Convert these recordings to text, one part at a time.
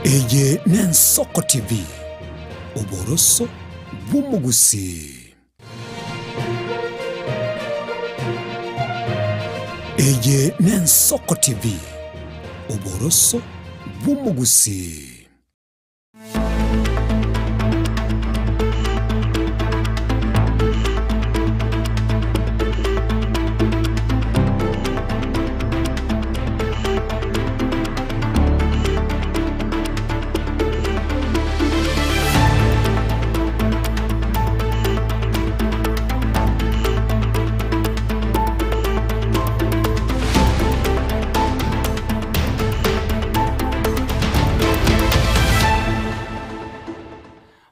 Eye n'Ensoko TV, oboroso bw'omogusii. Eye n'Ensoko TV, oboroso bw'omogusii.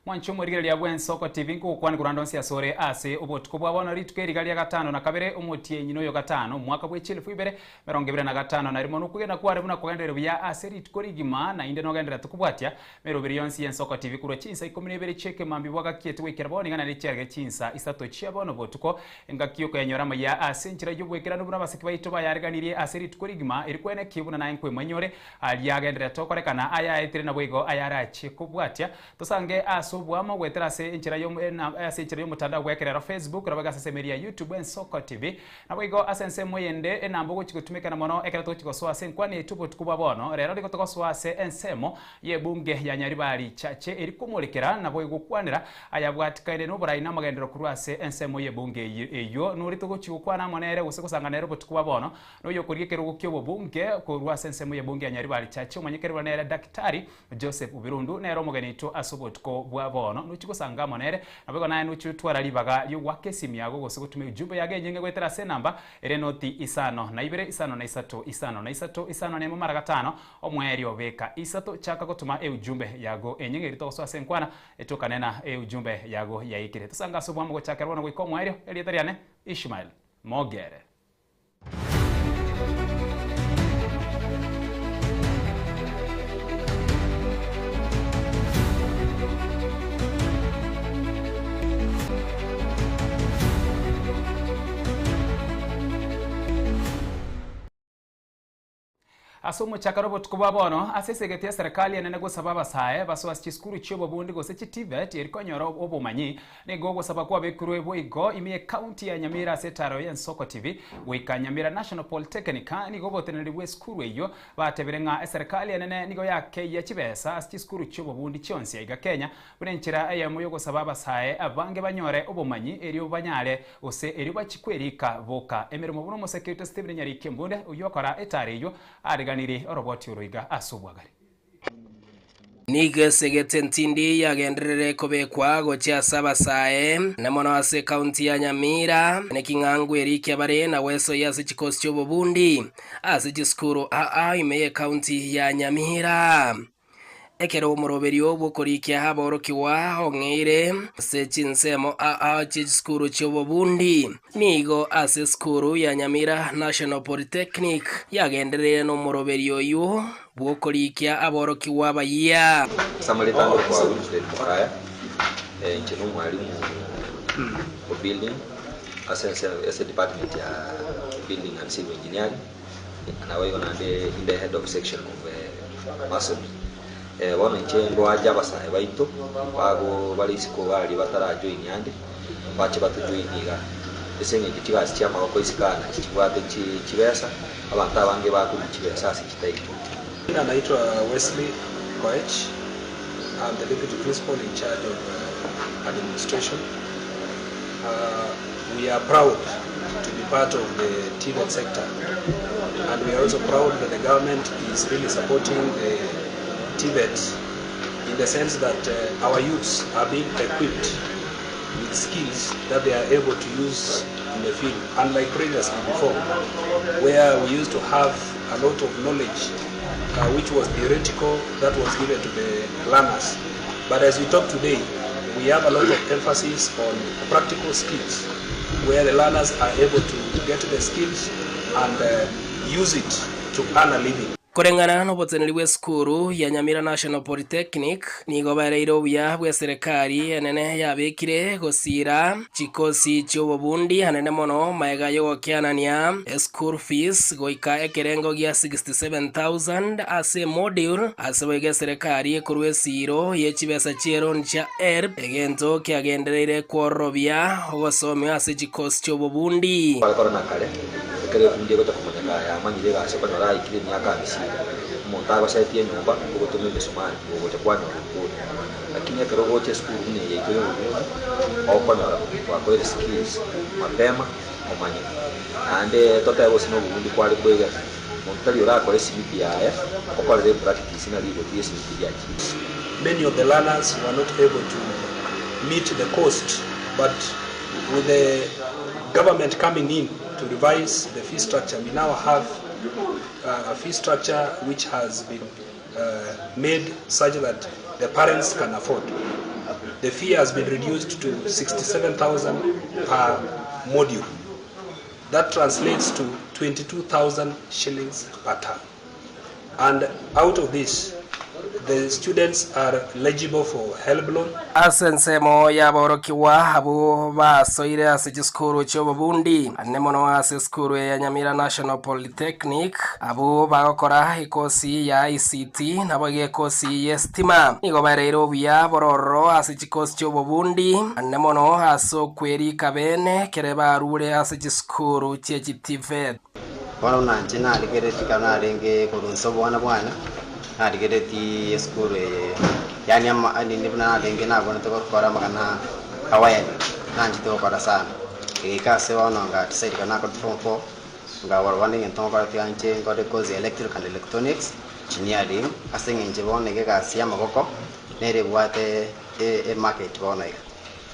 Mwanche omorigereria bw'Ensoko TV nkogokwania korwa ande onsi asore ase obotuko bwa bono rituko eriga ria gatano na kabere omotienyi noyo gatano omwaka bwe chielfu ibere 25 na rimo nokwegena kware buna kogenderere buya ase rituko rigima naende nogendererete kobwatia Meroberi yonsi y'Ensoko TV korwa chinsa ikomi na ibere chi'ekemambia bwagakiete goikera bono iga naende chiarenge chinsa isato chia bono botuko, engaki y'okoyanyora amaya ase enchera y'oboikeranu buna abasike baito bayareganirie ase rituko rigima, eri kweneki buna naye nkwemanyore aria agendererete gokorekana, ayaetire naboigo ayarachie kobwatia. Tosange ase oboamo goetera ase enchera ase enchera y'omotandao bw'ekerero Facebook, naboigo ase ensemo eria ya YouTube Ensoko TV. Naboigo ase ensemo eyende enamba ogochia gotumekana mono ekero togochia gosoa ase enkwana yaito obotuko bwa bono, rero nigo togosoa ase ensemo y'ebunge ya Nyaribari Chache eri komorekera naboigo gokwanera ayabwatikaine noborai na amagenderero korwa ase ensemo y'ebunge eyio. Nori togochia gokwana amo nere gose gosanga nere obotuko bwa bono noyokoria ekerogo ki'obobunge korwa ase ensemo y'ebunge ya Nyaribari Chache omanyekere buna nere Daktari Joseph Birundu nere omogeni oito ase obotuko bwa bono. Nochie gosanga amo nere, naboigo naye nochie gotwara ribaga ri'ogoaka esimi yago gose gotuma ejumbe yago enyinge goetera ase enamba ere noti isano na ibere isano na isato isano na isato isano na emo mara gatano omoerio beka isato. Chaka gotoma eujumbe yago enyinge erio togosoa ase enkwana etokane na eujumbe yago yaikire. Tosange ase oboamo gochakera bono goika omoerio. Erieta riane Ishmael Mogere. Ase omochakano obotuko bwa bono, ase esegeti y'eserekari enene gosaba abasae basoe ase chisukuru chi'obobundi gose chi TVET eri konyora obomanyi, nigo ogosaba kwabekirwe boigo ime y'ecounty ya Nyamira ase etaro y'Ensoko TV goika Nyamira National Polytechnic. Nigo oboteneneri bw'esukuru eyio batebire ng'a eserekari enene nigo yakeyia chibesa ase chisukuru chi'obobundi chionsi aiga Kenya buna enchera eyemo y'ogosaba abasae abange banyore obomanyi erio banyare Gose erio bachie kwerika boka emeremo buna omoseke oito Stephen Nyariki Ombunde, oyio okora etaara eyio, aariganirie oroboti oro iga ase obwagare. Nigo esegete entindi yagenderere kobekwa gochia ase abasae, na mono ase ekaunti ya Nyamira, neking'angu erikia bare na gwesoyia ase chikosi chi'obobundi ase chisukuru aa ime y'ekaunti ya Nyamira. Ekero omoroberio bw'okorikia aborokigwa ong'eire ase chinsemo aa chie chisukuru chi'obobundi, nigo ase esukuru ya Nyamira National Polytechnic yagendereire nomoroberio oyio bw'okorikia aborokigwa abayia. Ase amareta ande okwa Wilfred Mokaya, inche nomwalimu o building ase ense ase edepartment ya building and civil engineering. Naboigo naende inde head of section of masonry. Bono inche ndwache abasae baito bago bare isiko baria batarajoini ande, bache batojoini igaa. Ase eng'encho chigasi chia amagoko isiko aa nachi chibwate chibesa, abanto abange bakorwa chibesa ase chitaito. Jina naitwa Wesley Koech, I'm the deputy principal in charge of administration. We are proud to be part of the TVET sector and we are also proud that the government is really supporting the TVET in the sense that uh, our youths are being equipped with skills that they are able to use in the field, unlike previously before, where we used to have a lot of knowledge uh, which was theoretical that was given to the learners. But as we talk today, we have a lot of emphasis on practical skills, where the learners are able to get the skills and uh, use it to earn a living. Koreng'ana noboteneneri bw'esukuru ya Nyamira National Polytechnic, nigo baereire obuya bw'eserekari enene yabekire gosiira chikosi chi'obobundi anene mono magega y'ogokeanania eschool fees goika ekerengo gia 67,000 ase emodule ase boigo eserekari ekorwa esiiro ye chibesa chi'eloan chia HELB egento kiagendereire kwororobia ogosomigwa ase chikosi chi'obobundi. Kware na kare, ekero efundi egocha komanyeka yamanyire egasi okonyora aikire emiaka amisini, omonto agosetie enyomba ogotoma emesumari ogocha kwanyora okure. Lakini ekero ogocha esukuru buna eye yaito ya obobundi, okonyora gwakoire skills mapema omanye. Naende totebe gose na obobundi kware koegera, monto tari orakore esimiti yaye okorere epractice ng'a rigori ria esimiti riachire. Many of the learners were not able to meet the cost but with the government coming in to revise the fee structure we now have a fee structure which has been made such that the parents can afford. The fee has been reduced to 67,000 per module. That translates to 22,000 shillings per term. And out of this, the students are eligible for HELB loan. Ase ensemo y'aborokigwa abwo basoire ase chisukuru chi'obobundi, anene mono ase esukuru eye ya Nyamira National Polytechnic, abwo bagokora ekosi ya ICT naboigo ekosi y'esitima, nigo baereire obuya bororo ase chikosi chi'obobundi, anene mono ase okwerika bene kere barure ase chisukuru chie chiTVET. Bono buna inche narigeretie ekero narenge korwa inse obwana bwane, narigeretie esukuru eye, yaani ama nini buna narenge nabwenerete gokora amang'ana kawaida, nanchete gokora sana. Egaika ase bono nga decide ekero nakorete form four, nkagora bono egento ngokora tiga inche nkore course ya electrical and electronics engineering, ase eng'encho bono iga egasi ya amaboko, nere ebwate emarket bono iga.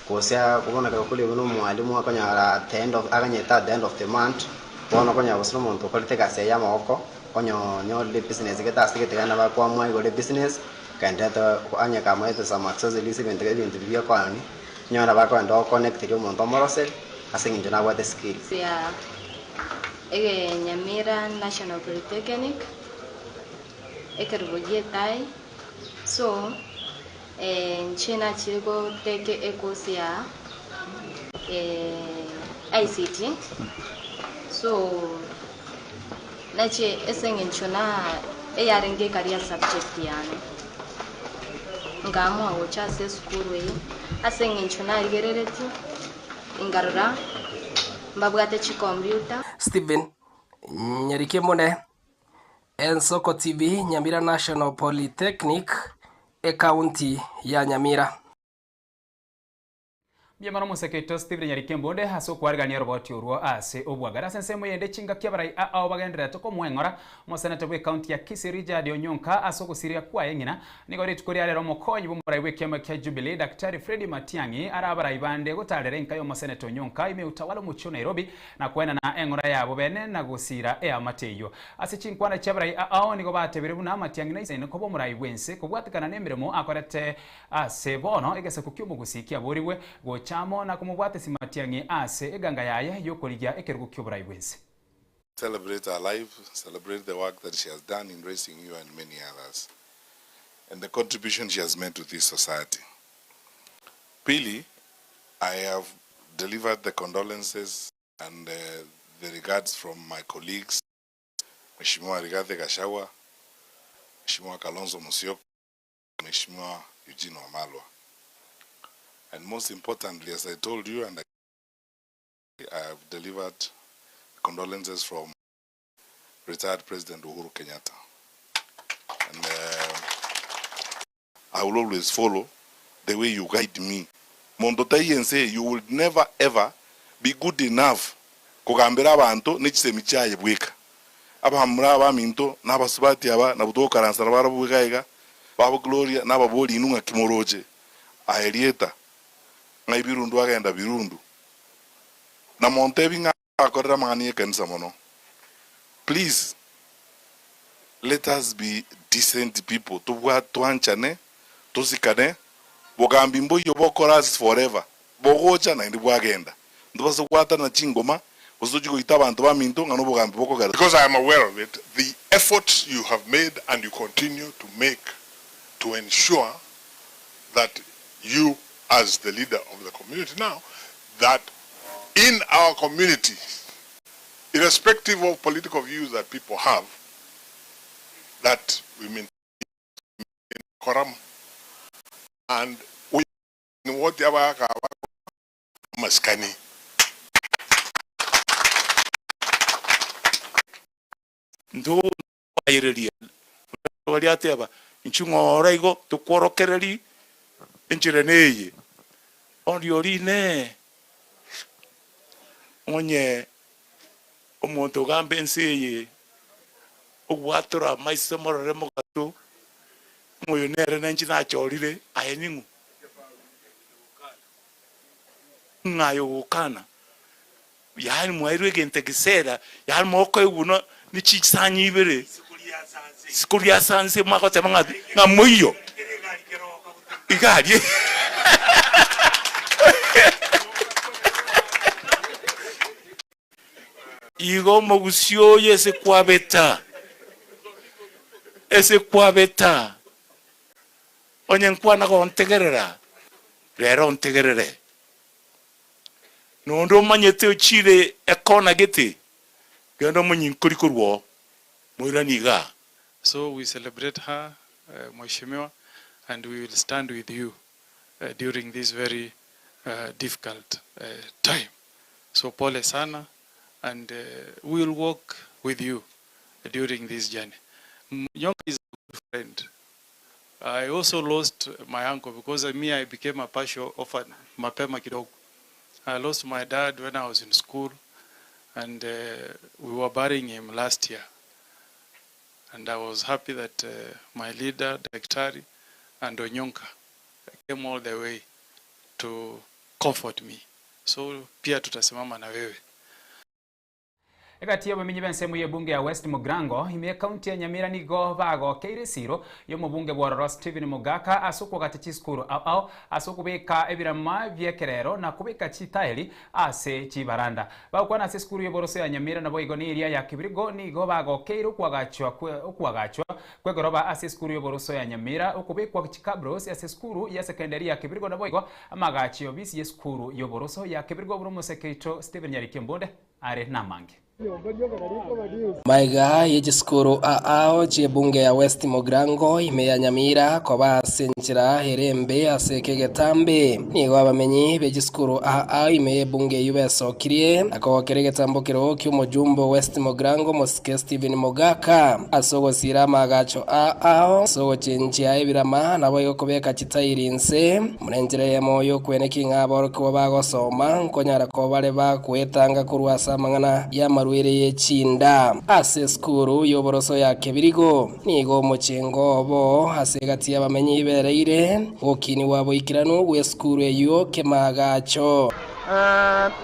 Gose bono ekero okoria buna omwalimu akonyora at the end of aganyete at the end of the month, bono okonyora gose na omonto okorete egasi yaye ya amagoko, onye onyorire ebusiness gete ase gete genda bakwamua igoro ebusiness, ogenderete onye kamaete some accessories ebinto ebinto biria biokoania, onyore bakogenda goconnecteria omonto omoroseri, ase eng'encho nabwate skills. Ya ege Nyamira National Polytechnic, ekerubo gi'etai, so. Inche nachire gotake ecourse ya ICT, so nachie ase eng'encho na eyarenge ecareer subject yane, nkaamua gocha ase esukuru eye, ase eng'encho narigereretie, nkarora mbabwate chicomputer. Stephen Nyarikemone. Ensoko TV, Nyamira National Polytechnic, Ekaunti ya Nyamira. Mbuya mono omoseke oito Stephen Nyarikembunde ase okwarigania oroboti orwo ase obwagare. Ase ensemo eyende chingaki abarai ao bagendererete komoeng'ora omoseneta bw'ecounty ya Kisii Richard Onyonka ase ogosiria kwaye ng'ina. Nigo rituko ria rero omokonyi bw'omorai bw'ekiama kia Jubilee Daktari Freddy Matiang'i are abarai bande gotarera enka y'omoseneta Onyonka ime Utawala omochie o Nairobi na koenana eng'ora yabo bene na gosiira eamate eyio. Ase chinkwana chi'abarai ao nigo batebire buna Matiang'i naisaine koba omorai bw'ense kobwatekana nemeremo akorete ase bono egesaku ki'omogusii kiaborigwe gocha amo na komobwatesia Matiang'i ase eganga yaye y'okorigia ekerogo ki'oborai bw'ense. Celebrate her life, celebrate the work that she has done in raising you and many others and the contribution she has made to this society. Pili, I have delivered the condolences and the regards from my colleagues Mheshimiwa Rigathi Gachagua, Mheshimiwa Kalonzo Musyoka, Mheshimiwa Eugene Wamalwa. And most importantly, as I told you, and I have delivered condolences from retired President Uhuru Kenyatta. And uh, I will always follow the way you guide me. Monto taiyo ense eye, you will never ever be good enough kogambera abanto ne chisemi chiaye bweka. Abamura abaminto na abasubati aba nabwo togokaransa nabarabwo iga iga, babo Gloria nababori inwe ng'aki moroche aye rieta ng'ai birundu agenda birundu. Na montebi ng'a akorera amang'ana y'ekanisa mono. Please let us be decent people tobwa twanchane tosikane bogambi mboiyo bokora ase forever bogocha naende bwagenda ntobasa gwatanana chingoma gose tochie goita abanto baminto ng'a nobogambi bokogera. Because I am aware of it, the. efforts you have made and you continue to make to ensure that you as the leader of the community now, that in our community, irrespective of political views that people have, that we maintain decorum and we what amasikani. Ntokoayereria baria ateba, Inchuo ng'ora igo tokworokererie enchera neye. Oria oria Inee! Onye omonto ogamba ense eye, ogwatora amaiso morore mogato, ng'a oyo nere nenche nachorire, aye ning'o? Ng'a aye ogokana. Yaani mwairwe egento egesera, yaani mokoigwa buna ne chisani ibere, isiko riasanse mwagoteba ng'a ng'a moiyo, iga aria. Igo omogusii oyo ase kwabeta, ase kwabeta, onye nkwana gontegerera, rero ontegerere. Na onde omanyete ochiire ekona gete, genda omonyinkori korwa oo, moiranie igaa. So we celebrate her Mheshimiwa and we will stand with you during this very difficult time. So pole sana and we will walk with you during this journey. Nyonga is a good friend. I also lost my uncle because me I became a partial orphan mapema kidogo. I lost my dad when I was in school and we were burying him last year and I was happy that my leader Daktari and Onyonka came all the way to comfort me. So pia tutasimama na wewe. Egati y'abamenyi b'ensemo y'ebunge ya West Mugirango, ime y'ekaunti ya Nyamira nigo bagokeire esiro y'omobunge bw'ororo Stephen Mogaka ase okoagacha chisukuru ao ao ase okobeka ebirama bi'ekerero na kobeka chitaeri ase chibaranda. Bagokwana ase esukuru y'oboroso ya Nyamira naboigo neria ya Kibirigo nigo bagokeire okoagachwa okoagachwa kw'egoroba ase esukuru y'oboroso ya Nyamira, okobekwa chikabros ase esukuru ya sekendari ya Kibirigo naboigo amagacho y'obisi y'esukuru y'oboroso ya Kibirigo buna omoseke oito Stephen Nyariki Ombonde are namange. Magega ye chisukuru ao chi'ebunge ya West Mugirango ime ya Nyamira koba ase enchera ere embe ase eke egetambe, nigo abamenyi be chisukuru ao ime y'ebunge eyio besokirie na kogokera egetambo keroo ki'omojumbe o West Mugirango Mosike Stephen Mogaka ase ogosiira amaagacho ao ase ogochenchia ebirama naboigo kobeka chitairi inse. Buna enchera eyemo y'okweneki ng'a aborokigwa bagosoma nkonyara koba bare bakwetanga korwa ase amang'ana y'amarwaire ye chinda. Ase esukuru y'oboroso ya Kebirigo nigo omochengo obo ase egati y'abamenyi bereire gokinigwa boikeranu gw'esukuru eyio kemaagacho.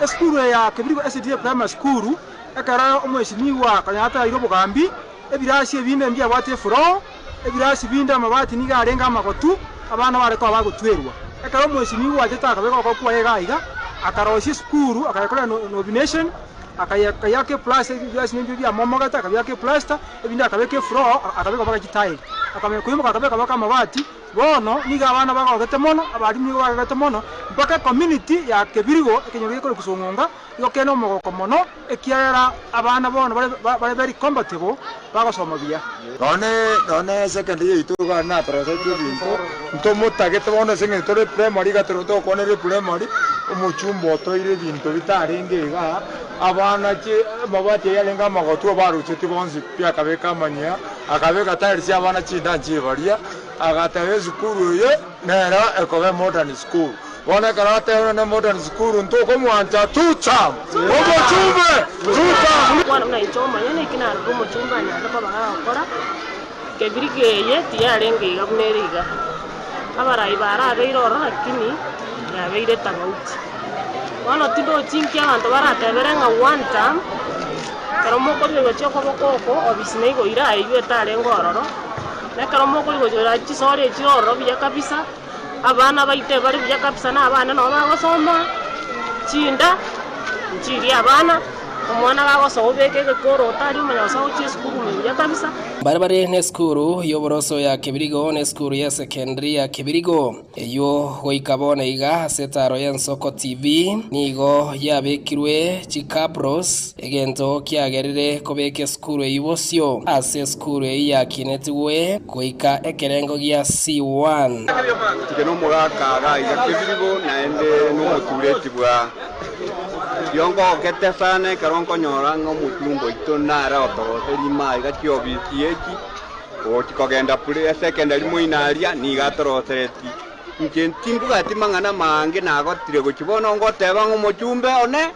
Esukuru eye ya Kebirigo SDA Primary School ekero omwesimigwa konya ataraire obogambi, ebirasi ebinde mbiabwate efuroo, Ebirasi binde amabati nigo arenge amagotu, abana bare koba bagotwerwa. Ekero omwesimigwa achete akabeka okoboko kwaye iga iga, akarosia esukuru, akayekorera nomination, akayeaka eplasta, ebirasi nibio biamomogete, akabiaka eplasta, ebinde akabeka efloor, akabeka mpaka chitairi. Akamanya koimoka akabeka mpaka amabati, bono nigo abana bagogete mono, abalimu nigo bagogete mono, mpaka ecommunity ya Kebirigo, ekenyoro gekorokwa Song'onga, Nigo kere nomogoko mono, ekiagera abana bono bare very comfortable bagosoma buya. Nonye nonye secondary yaito iga natorosetie ebinto, ntomotagete bono ase eng'encho tore primary iga tore togokwanera eprimary, omochumba otoire ebinto bitarenge igaa, abana chi amabati ayio arenge amagotu abarusetie bonsi pi akabeka amanyia, akabeka tiles abana chinda nchibaria, agateba esukuru eye nero ekoba emodern school. Bono ekero atebire ne modern school ntokomwancha tutam! Omochumbe! Tutam! Kwana buna inche omonyene, eki narora omochumba anyarete koba gagokora, kebirigi eye tiyarenge iga buna ere iga. Abarai barabeire ororo lakini yabeire tofauti. Bono tindochi nki abanto baratebere ng'a one term, ekero mokorigereria okoboko oko, obisi naigoire aye etarenge ororo, na ekero mokorigochora chisori echire ororo buya kabisa. Abana baito ebare buya kabisa na abana nabo bagosoma, chinda nchiria abana, omwana gagosoma obeke egekoro otari omanya gose agochia esukuru. buya kabisa. Mbare bare nesukuru y'oboroso ya Kebirigo na esukuru y'esekendiri ya Kebirigo, eyio goika bono iga ase etaaro y'Ensoko TV nigo yabekirwe chikabros, egento kiagerire kobeka esukuru eyio bosio ase esukuru eyio yakinetigwe goika ekerengo gia C1. Inche nomogaka iga iga Kebirigo naende nomotureti bwa Riongogete sana ekero nkonyora ng'a omochumba oito nare otoroserie ime aiga chiofisi echi, ogochia kogenda pre secondary moino aria, nigo atoroseretie. Inche timbwati mang'ana maange nagotire gochia bono ngoteba ng'a omochumbe one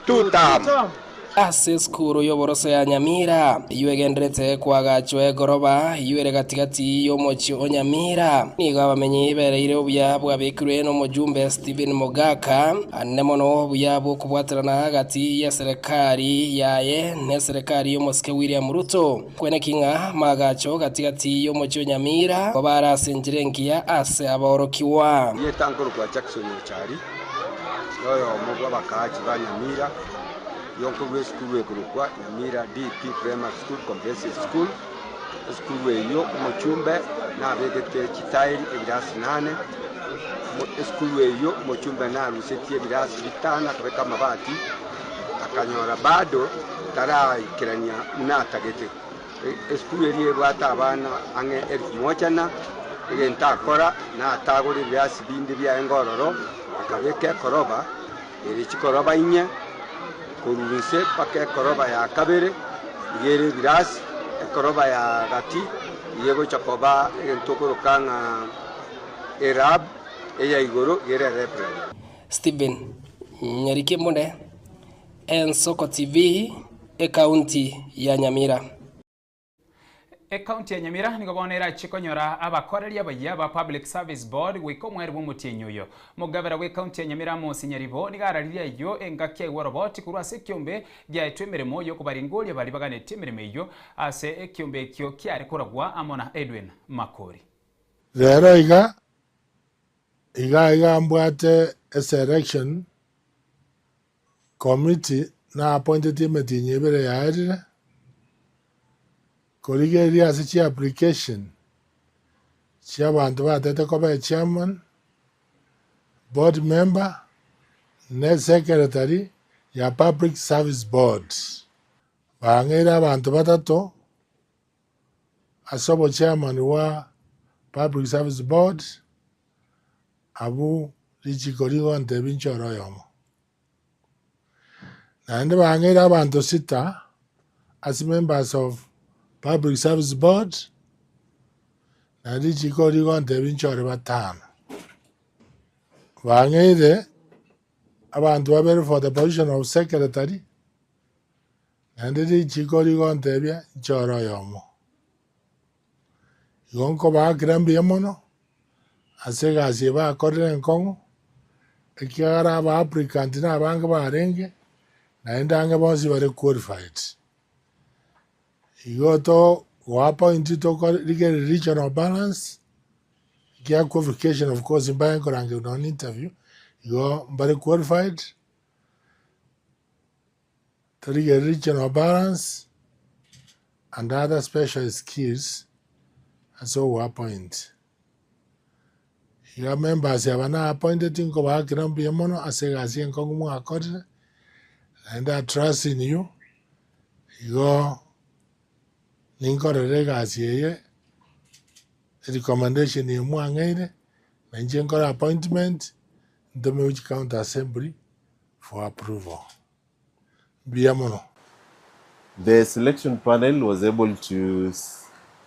two term. Ase esukuru y'oboroso ya Nyamira, eyio egenderete koagachwa egoroba eyio ere gati-gati y'omochie o Nyamira, nigo abamenyi bereire obuya bwabekirwe nomojumbe Stephen Mogaka, ande mono obuya bw'okobwaterana gati y'eserekari yaye n'eserekari y'omosike William Ruto, kweneki ng'a maagacho gati-gati y'omochie o Nyamira kobare ase enchera engiya ase aborokigwa. Erieta nkorokwa Jackson Ochari, noyomo bw'abakaachi ba Nyamira. Yonkorwa esukuru ekorokwa Nyamira DP Primary School Comprehensive School. Esukuru eyio omochumbe nabegete chitairi ebirasi nane. Esukuru eyio omochumbe narusetie ebirasi bitano akabeka amabati, akanyora bado taraikerania buna atagete. Esukuru eria ebwate abana ang'e elfu moja na egento akora natagore ebirasi binde biaye ngororo, akabeka ekoroba. Ere chikoroba inye, korwa inse mpaka ekoroba ya kabere, iga ere ebirasi, ekoroba ya gati iga egocha koba egento okoroka ng'a erab, eya igoro iga ere library. Stephen Nyarikemune, Ensoko TV, Ekaunti ya Nyamira. Ekaunti ya Nyamira nigo bono erachie konyora abakoreria abayia ba Public Service Board goika omweri bw'omotienyi oyo. Omogabera bw'ekaunti ya Nyamira Amos Nyaribo nigo araririe ayio engaki aigwa oroboti korwa ase ekiombe giaetwe emeremo y'okobaringoria baria baganetie emeremo eyio ase ekiombe ekio kiare koragwa amo na Edwin Makori. Rero iga, iga iga mbwate eselection Committee na-appointeti emetienyi ebere yaerire, korigereria ase chiapplication chi'abanto batete koba echairman, board member, na secretary ya Public Service Board. Bang'eire abanto batato ase obochairman bwa Public Service Board, abwo richiko rigontebia inche ore oyomo. Naende bang'eire abanto sita ase members of Public Service Board, naende richiko rigontebia inche ore batano. Bang'eire abanto babere for the position of secretary, naende richiko rigontebia inche ore oyomo. Igo nkobaakera mbuya mono ase egasi eye bakorire enkong'u, ekiagera aba applicant na abange barenge, naende ang'e bonsi bare qualified. Igo to go appoint tokorigereria regional balance, ekiagera qualification of course mbaye nkorangerwa nonye na interview, igo mbare qualified, Torigererie regional balance and other special skills ase ogoappoint. Iga members aba na appointed nkobaakera mbuya mono ase egasi enkong'u mwakorire, naende I trust in you, igo ninkorere egasi eye, erecommendation eye mwang'eire, na inche nkore appointment, ntome gochia county assembly for approval. Mbuya mono. The selection panel was able to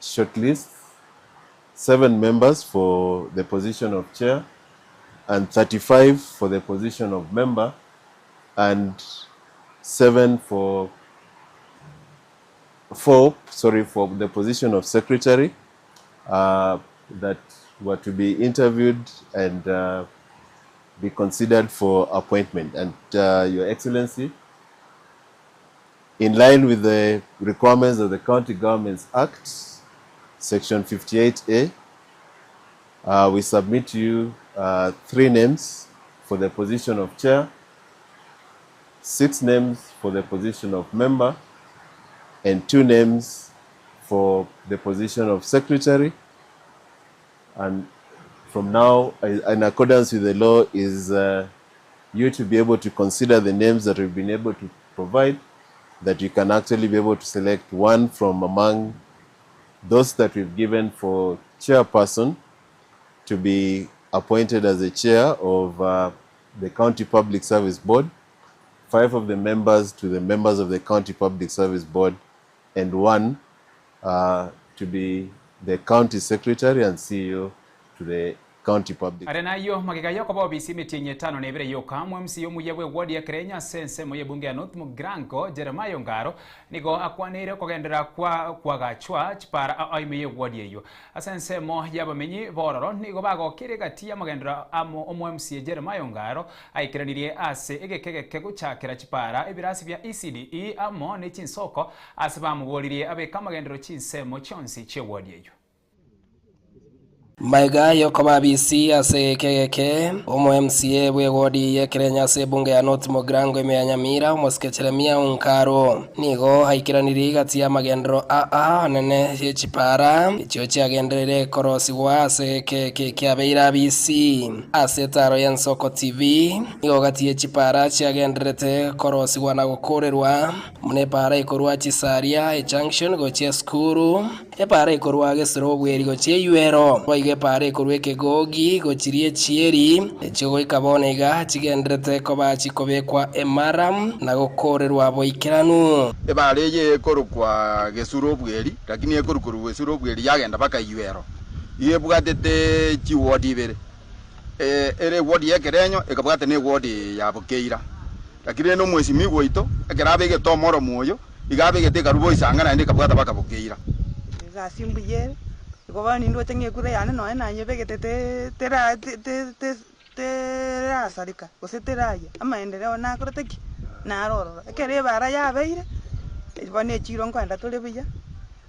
shortlist seven members for the position of chair and 35 for the position of member and seven for four sorry for the position of secretary uh, that were to be interviewed and uh, be considered for appointment. And uh, Your Excellency, in line with the requirements of the County Governments Act, Section 58A, uh, we submit to you uh, three names for the position of chair, six names for the position of member, and two names for the position of secretary and from now, in accordance with the law, is uh, you to be able to consider the names that we've been able to provide, that you can actually be able to select one from among those that we've given for chairperson to be appointed as the chair of uh, the County Public Service Board, five of the members to the members of the County Public Service Board, and one uh, to be the County Secretary and CEO to the County Public. Are nayio magega yokoba obisi emetienyi etano na ebere yoka, omo-MCA omuya bw'eward ya Kerenyo ase ensemo y'ebunge ya North Mugirango, Jeremiah Ongaro, nigo akwaneire okogenderera kwa kwagachwa chipara ao ime y'eward eyio. Ase ensemo y'abamenyi b'ororo nigo bagokeire egati y'amagenderero amo omo-MCA Jeremiah Ongaro aikeranirie ase egeka egeke gochakera chipara, ebirasi bia ECDE amo ne chinsoko ase bamoboririe abeke amagenderero chinsemo chionsi chi'eward eyio. Magega y'okoba abisi ase egeka egeke, omo-MCA bw'ewodi y'Ekerenyo ase ebunge ya North Mugirango ime ya Nyamira, omosike Jeremia Onkaro, nigo aikeranirie gati y'amagenderero aa anene ye chipara echio chiagendereire korosigwa ase egeka eke kiabeire abisi. Ase etaaro y'Ensoko TV, nigo gati ye chipara chiagendererete korosigwa na gokoorerwa, buna epaara ekorwa Chisaria ejunction gochia esukuru, Epaara ekorwa gesero obweri gochia eyuero, boigo epaara ekorwa ekegogi gochiria echieri, echio goika bono iga chigendererete koba chikobekwa emara na gokoorerwa boikeranu. Epaara eye ekorokwa gesuro obweri, lakini ekorwa korwa gesuro obweri yagenda mpaka eyuero. Igo ebwatete chiwodi ibere, ere ewodi y'ekerenyo ekabwata na ewodi ya bokeira. Lakini rende omwesimigwa oito, ekero abegete omoromo oyo, Iga abegete ekaruba oisanga naende ekabwata bakabokeira. Egasi mbuya ere, igo bono nindoche ng'a ekura yane nonya nanyebegete te- tera te- te- te terasareka gose terayia, amaendeleo nakorete ki? Naro ororo. Ekero ebara yabeire, bono echiro nkoenda tore buya,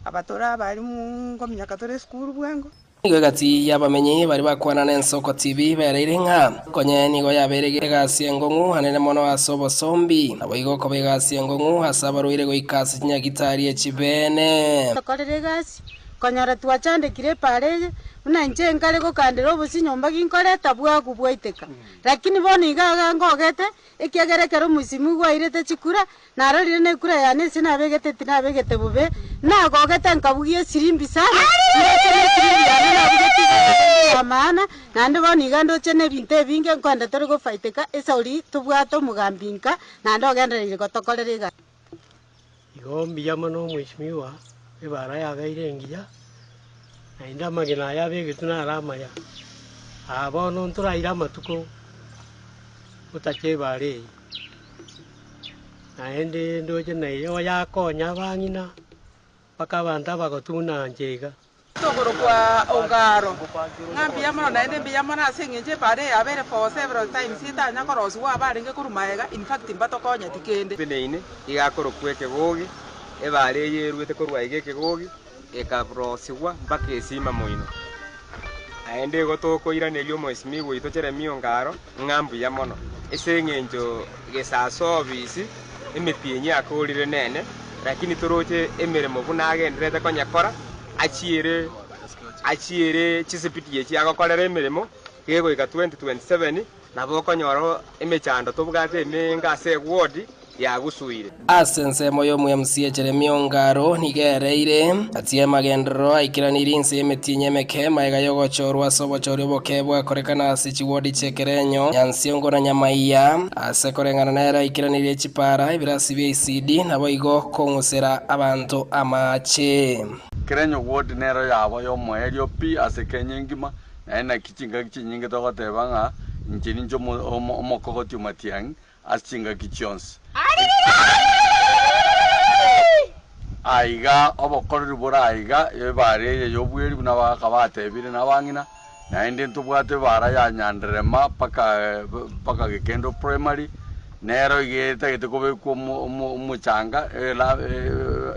aba tore abalimu nkominyoka tore esukuru bwango. Nigo egati y'abamenyi baria bakwana n'ensoko TV bereire ng'a konye nigo yabeire egasi engong'u anene mono ase obosombi, naboigo okoba egasi engong'u ase abarwaire goika ase chinyagitari echibeene. Tokorere egasi, konyora twachandekire epaara eye, buna inche nkare gokandera obosie nyomba ginkoreta bwagu bwaiteka. Lakini bono iga iga ngogete, ekiagera ekero omoisia gwairete chikura, Narorire nekura yane ase nabegete tinabegete bobe, nagogete nkabugia esirimbi sana, ndoche nesirimbi yane nabugetie igoro rende ya maana, naende bono iga ndoche nebinto ebinge nkoenda tore gofaiteka esauri tobwate omogambi nka, naende ogendereire gotokorera egasi. Igo mbuya mono omweshimiwa, ebara yabeire engiya, naende amagena aya abegetwe naro amaya. Aa bono ntoraire amatuko gotacha ebara eye. Naende ndoche naye oyakonya abang'ina mpaka abanto abagotu buna inche iga. Tokorokwa Ogaro, ng'a mbuya mono naende mbuya mono ase eng'encho epaara eye yabeire for several times etanya korosigwa abarenge korwa magega, in fact mbatokonyeti kende. Eteneine iga akorokwa ekegogi, ebaare eye eruete korwa iga ekegogi, ekarosigwa mpaka esima moino. Naende igo tokoiraneria omoesimigwa oito Jeremia Ongaro ng'a mbuya mono, ase engencho gesase obisi emetienyi akorire nene, lakini toroche emeremo buna agendererete konyekora, achiere achiere chisipiti echi agokorera emeremo, gegoika 2027 nabo okonyora emechando tobwate emenge ase eward yagusuire. Ase ensemo y'omo-MCA Jeremia Ongaro nigo ereire gati y'amagenderero aikeranirie inse y'emetienyi emeke magega y'ogochorwa ase obochori oboke bwakorekana ase chiwodi chi'Ekerenyo, Nyansiongo na Nyamaiya. Ase koreng'ana nere aikeranirie chipara, ebirasi bia ECD naboigo kong'usera abanto amache. Kerenyo ward nero yabo y'omoerio pi ase Kenya engima, naende naki chingaki chinyinge togoteba ng'a inche ninche omokogoti o Matiang'i ase chingaki chionsi. Aiga obokoreri bore aiga, ebaara eye y'obweri buna abagaaka batebire na abang'ina, naende ntobwate ebaara ya Nyanderema mpaka mpaka Gekendo Primary, nero iga etagete kobekwa omo omo omochanga ela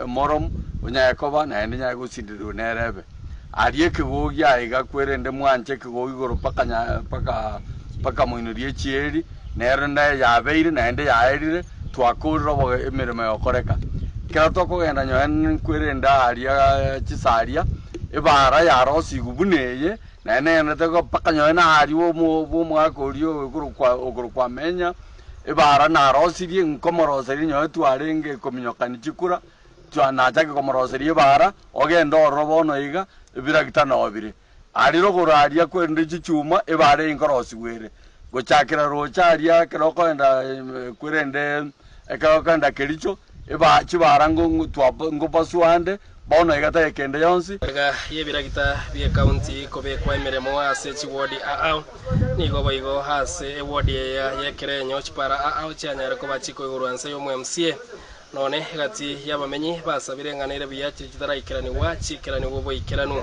emoromu, onyare koba naende enyare gosindererwa nere ebe. Aria ekegogi aiga kwerende mwanche ekegogi igoro mpaka nya mpaka mpaka moino rie chieri, Nero naye yabeire naende yaerire, twakoorire oboge emeremo egokoreka. Ekero tokogenda nyowe nkwerende aaria chisaria, ebara yarosigwe buna eye, naende ngendete mpaka nyowe naaria omo bw'omogaka oria okorokwa okorokwa Amenya, ebara narosirie nkomoroseria nyowe twarenge kominyokani chikura, twa nachake komoroseria ebara, ogende ororo bono iga, ebiragita noo bire. Aria rogoro aria kwerende chichuma, ebara eye nkorosigwa ere. Gochakera roche aria ekero okoenda kwerende ekero okoenda Kericho, eba chibara ngo twa ngopasua ande, bono iga tari kende yonsi. Magega y'ebiragita bi'ekaunti kobekwa emeremo ase chiwodi ao, nigo boigo ase ewodi eye y'ekerenyo chipara ao chianyare koba chikoigorwa nse y'omo-MCA. Nonye egati y'abamenyi basabire eng'ana ere buya chiria chitaraikeranigwa chiikeranigwe oboikeranu.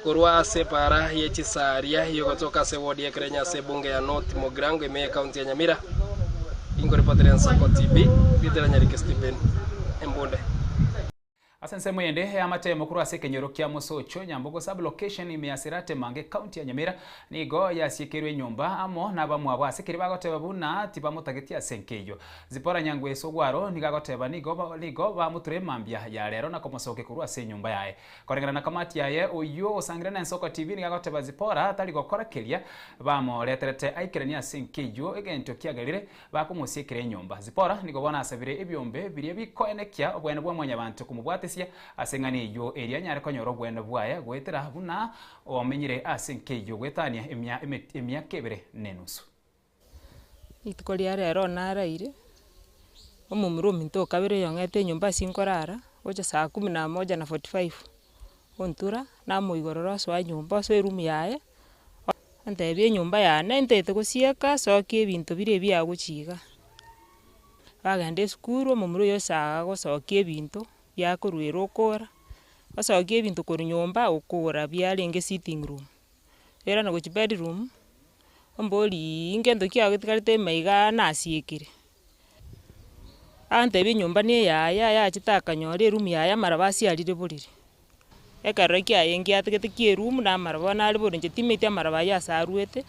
Korwa ase epaara ye chisaria y'ogotoka ase ewodi y'ekerenyo ase ebunge ya North Mugirango ime y'ekaunti ya Nyamira, inkoripotera Ensoko TV, Ritera Nyariki Stephen, Embunde. Ase ensemo ende y'amatemo korwa ase ekenyoro kia Mosocho, Nyambogo Sub-location ime ya Sirate Mange County ya Nyamira nigo yasiekeirwe enyomba amo nabamwabo ase keria bagoteba buna tibamotageti ase enka eyio. Zipporah Nyangweso Ogwaro nigo agoteba nigo nigo bamoture mambia ya rero na komosokia korwa ase enyomba yaye. Koreng'ana na kamati yaye oyio osangire na Ensoko TV nigo agoteba Zipporah tari gokora keria bamoreterete aikeranie ase enka eyio egento kiagerire Bakomosiekera enyomba. Zipora nigo bono asabire ebiombe biria bikoenekia obwene bwa Mwanyabanto komobwatesia ase eng'ana eyio, erio anyare konyora obwene bwaye goetera buna omenyire ase enka eyio goetania emiaka ebere na enusu. Rituko ria rero naraire, omomura ominto okabere oyong'ete enyomba ase nkorara, gocha saa kumi na moja na 45, ontura, namoigorera osoa nyomba osoe eroom yaye. Antebia enyomba yane ntaete gosieka sokia ebinto biria ebiago gochia iga. Bagenda esukuru omomura oyo ase agosokia ebinto biakoruera okora, osokia ebinto korwa nyomba okora biarenge sitting room, oirana gochia bedroom, omboriiii ngento ki agetigarete ime igaa nasiekire. Antebia enyomba na eyaye ayachete akanyora eroom yaye amaraba asiarire borere. Ekerero kiaye ngiatigete kia eroom na amaraba bono are borere inche timanyeti amaraba aywo ase arwete,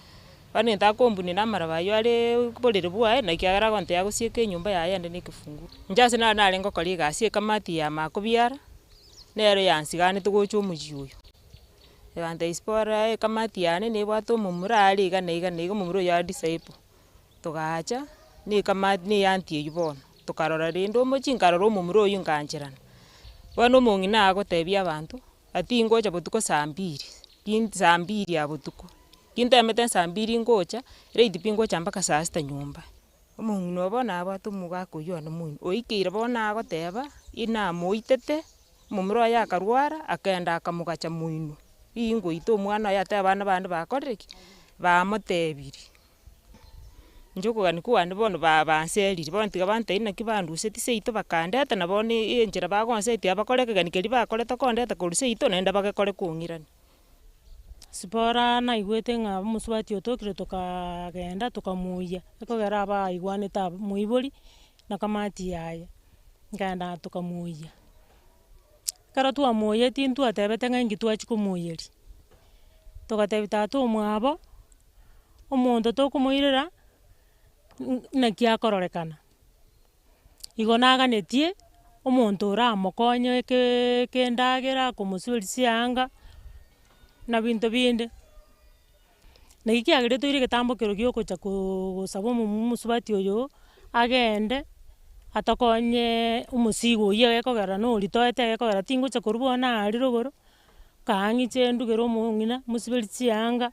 bono egento akombunia na amaraba aywo areee borere bwaye naki agere agontebia agosieka enyomba yaye ende na ekefunguo. Inche ase naro narenge gokora egasi ekamati ya makobiara, nero yansiganete gocha omochie oyo. Egantebia isibora ekamati yane nebwate omomura are iga na iga na iga omomura oyio are disciple. Togacha, na ekamati na eanti eywo bono, tokarora rende omochie nkarora omomura oywo nkaancherana. Bono omong'ina agotebia abanto, ati ngocha botuko saa mbiri, kin saa mbiri ya botuko, kintemete saa mbiri ngocha, late pi ngocha mpaka saa sita nyomba. Omong'ina oyo bono abwate omogaka oywo one moino, oikeire bono agoteba, inamoitete, omomura oye akarwara, akaenda akamogacha moino, riria ngoita omwana oye ate abana bande bakorire ki? Bamotebirie. Inche okogania kwane bono ba banserire, bono tiga bantebie naki banduseti seito bakandeta na bono enchera bagonsetia bakore ekegeni keria bakorete kondeta korwa seito naende bagekore kong'irania. Sipora naigwete ng'a omosubati otokire tokaagenda tokamoyia, ekogera abaigwanete abwo moibori na kamati yaye, nkaenda tokamoyia. Ekero twamoyetie ntwatebete ng'a inki twachia komoyeria, togatebia tata omwabo. Omonto tokomoirera, naki akororekana. Igo naganetie, omonto oramokonye ekeeee ekendagera, komosiberia chianga, na binto binde. Naki kiagerire toire egetambo kero gia ogocha koooo gosaba omomu omosubati oyo, agende, atokonyeee omosigo oywo egekogera na oria toete egekogera tingocha korwa bono aria rogoro, kaang'iche ndugere omong'ina, mosiberie chianga.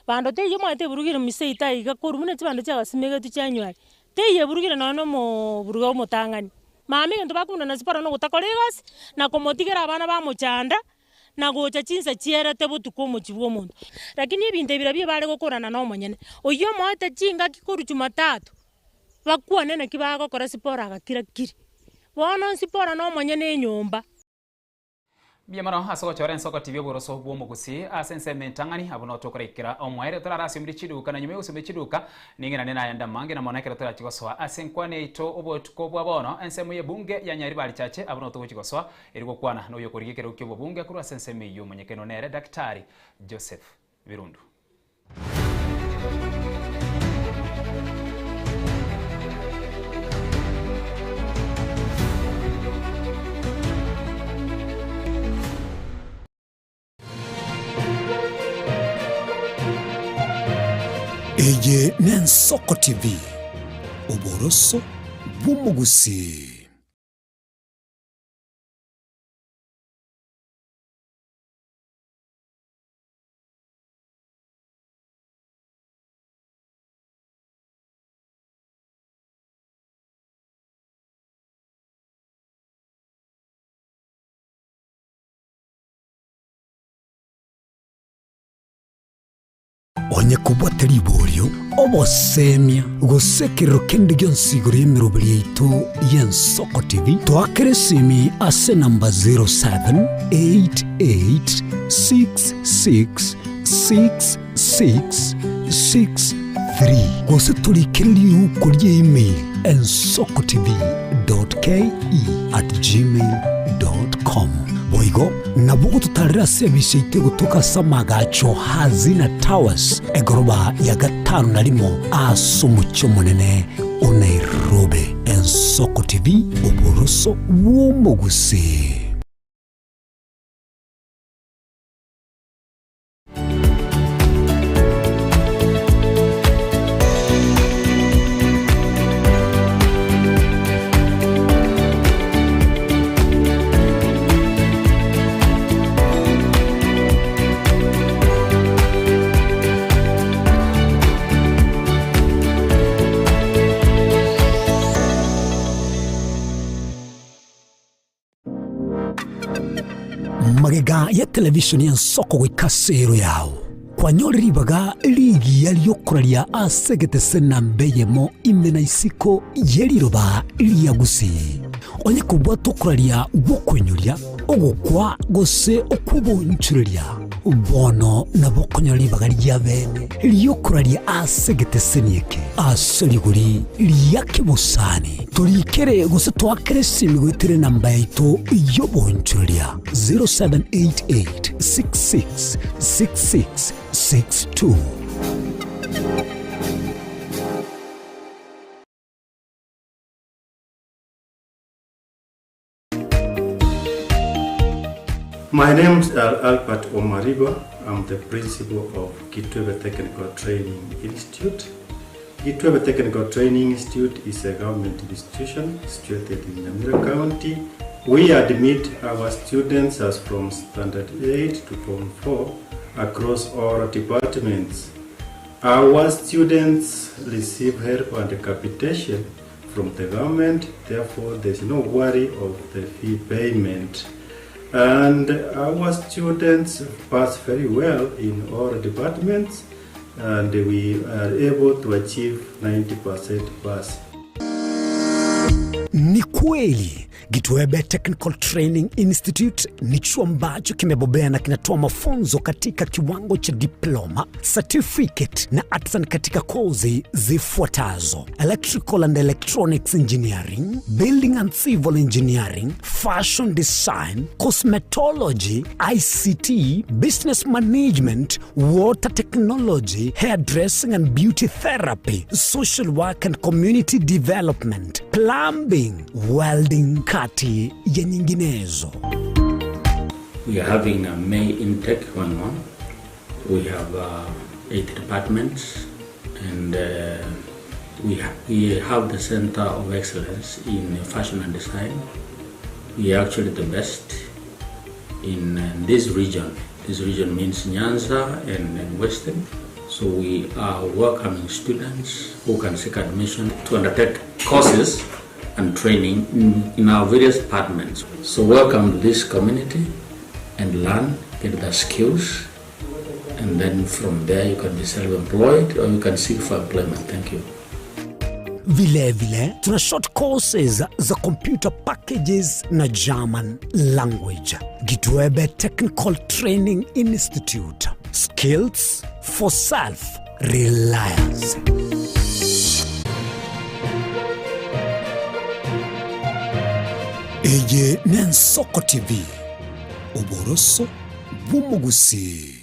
Bando teiyo omanyete eburugire misa eito aiga korwa buna chibando chiagasimegetwe chianywa teiyo eburugire nonye na omoburuga omotang'ani. Mama egento bakomuna na sipora nogotakora egasi, na komotigera abana bamochanda, na gocha chinsa chierete botuko omochie bwa omonto. Lakini ebinto ebi nabio bare gokorana na omonyene, oyio omoete chingaki korwa jumatatu, bakwane naki bagokora sipora agakira kiri. Bono sipora na omonyene enyomba. Mbuya mono ase ogochora ensoko TV oboroso bw'omogusii ase ensemo entang'ani abwo noo tokoraikera omoerio torare ase omire chiduka na nyuma y'ogosomia chiduka ning'irane naye ndamange na mono ekero torachi gosoa ase enkwana yaito obotuko bwa bono ensemo y'ebunge ya Nyaribari Chache abwo noo togochi gosoa eri gokwana noyo okorigia ekerogo ki'obobunge korwa ase ensemo eyio omonyekeno nere Daktari Joseph Birundu. Eye n'Ensoko TV, oboroso bw'omogusii. Onye kobwate riborio, obosemia, gose ekerero kende gionsi igoro y'emeroberi yaito y'Ensoko TV, toakere esimi ase enamba 0788666663 gose torikere riuko ria email ensokotv.ke@gmail.com. Boigo nabo ogototarera ase ebise yaito egotoka ase amagacho Hazina Towers, egoroba ya gatano na rimo ase omochie omonene o Nairobi. Ensoko TV, oboroso bw'omogusii. Magega ya televisheni y'ensoko goika ase ero yao, kwanyore ribaga rigiya ri'okoraria ase egetese namba eyemo ime na isiko ye riroba ria Gusii. Onye kobwata okoraria gw'okoinyoria, ogokwa gose okw'obonchoreria, bono nabo okonyora ribaga ria bene ri'okoraria ase egeteseni eke ase rigori ria kebosani. Torikere gose toakere esimi goetera enamba yaito y'obonchoreria 0788 66 66 62. My name is Albert Omariba. I'm the principal of Kitwebe Technical Training Institute. Kitwebe Technical Training Institute is a government institution situated in Nyamira County. We admit our students as from Standard 8 to Form 4 across all departments. Our students receive help and capitation from the government, therefore there's no worry of the fee payment. And our students pass very well in all departments and we are able to achieve 90% pass. Ni kweli Gitwebe Technical Training Institute ni chuo ambacho kimebobea na kinatoa mafunzo katika kiwango cha diploma, certificate na artisan katika kozi zifuatazo: electrical and electronics engineering, building and civil engineering, fashion design, cosmetology, ICT, business management, water technology, hairdressing and beauty therapy, social work and community development, plumbing, welding, kati ya nyinginezo. We are having a May intake going on. We have eight departments and we, ha we have the Center of Excellence in Fashion and Design. We are actually the best in this region. This region means Nyanza and, and Western. So we are welcoming students who can seek admission to undertake courses and training in, in our various departments. So welcome to this community and learn, get the skills, and then from there you can be self-employed or you can seek for employment. Thank you. Vilevile tuna short courses za computer packages na German language. Gitwebe Technical Training Institute. Skills for self reliance. Eye n'Ensoko TV, oboroso bw'omogusii.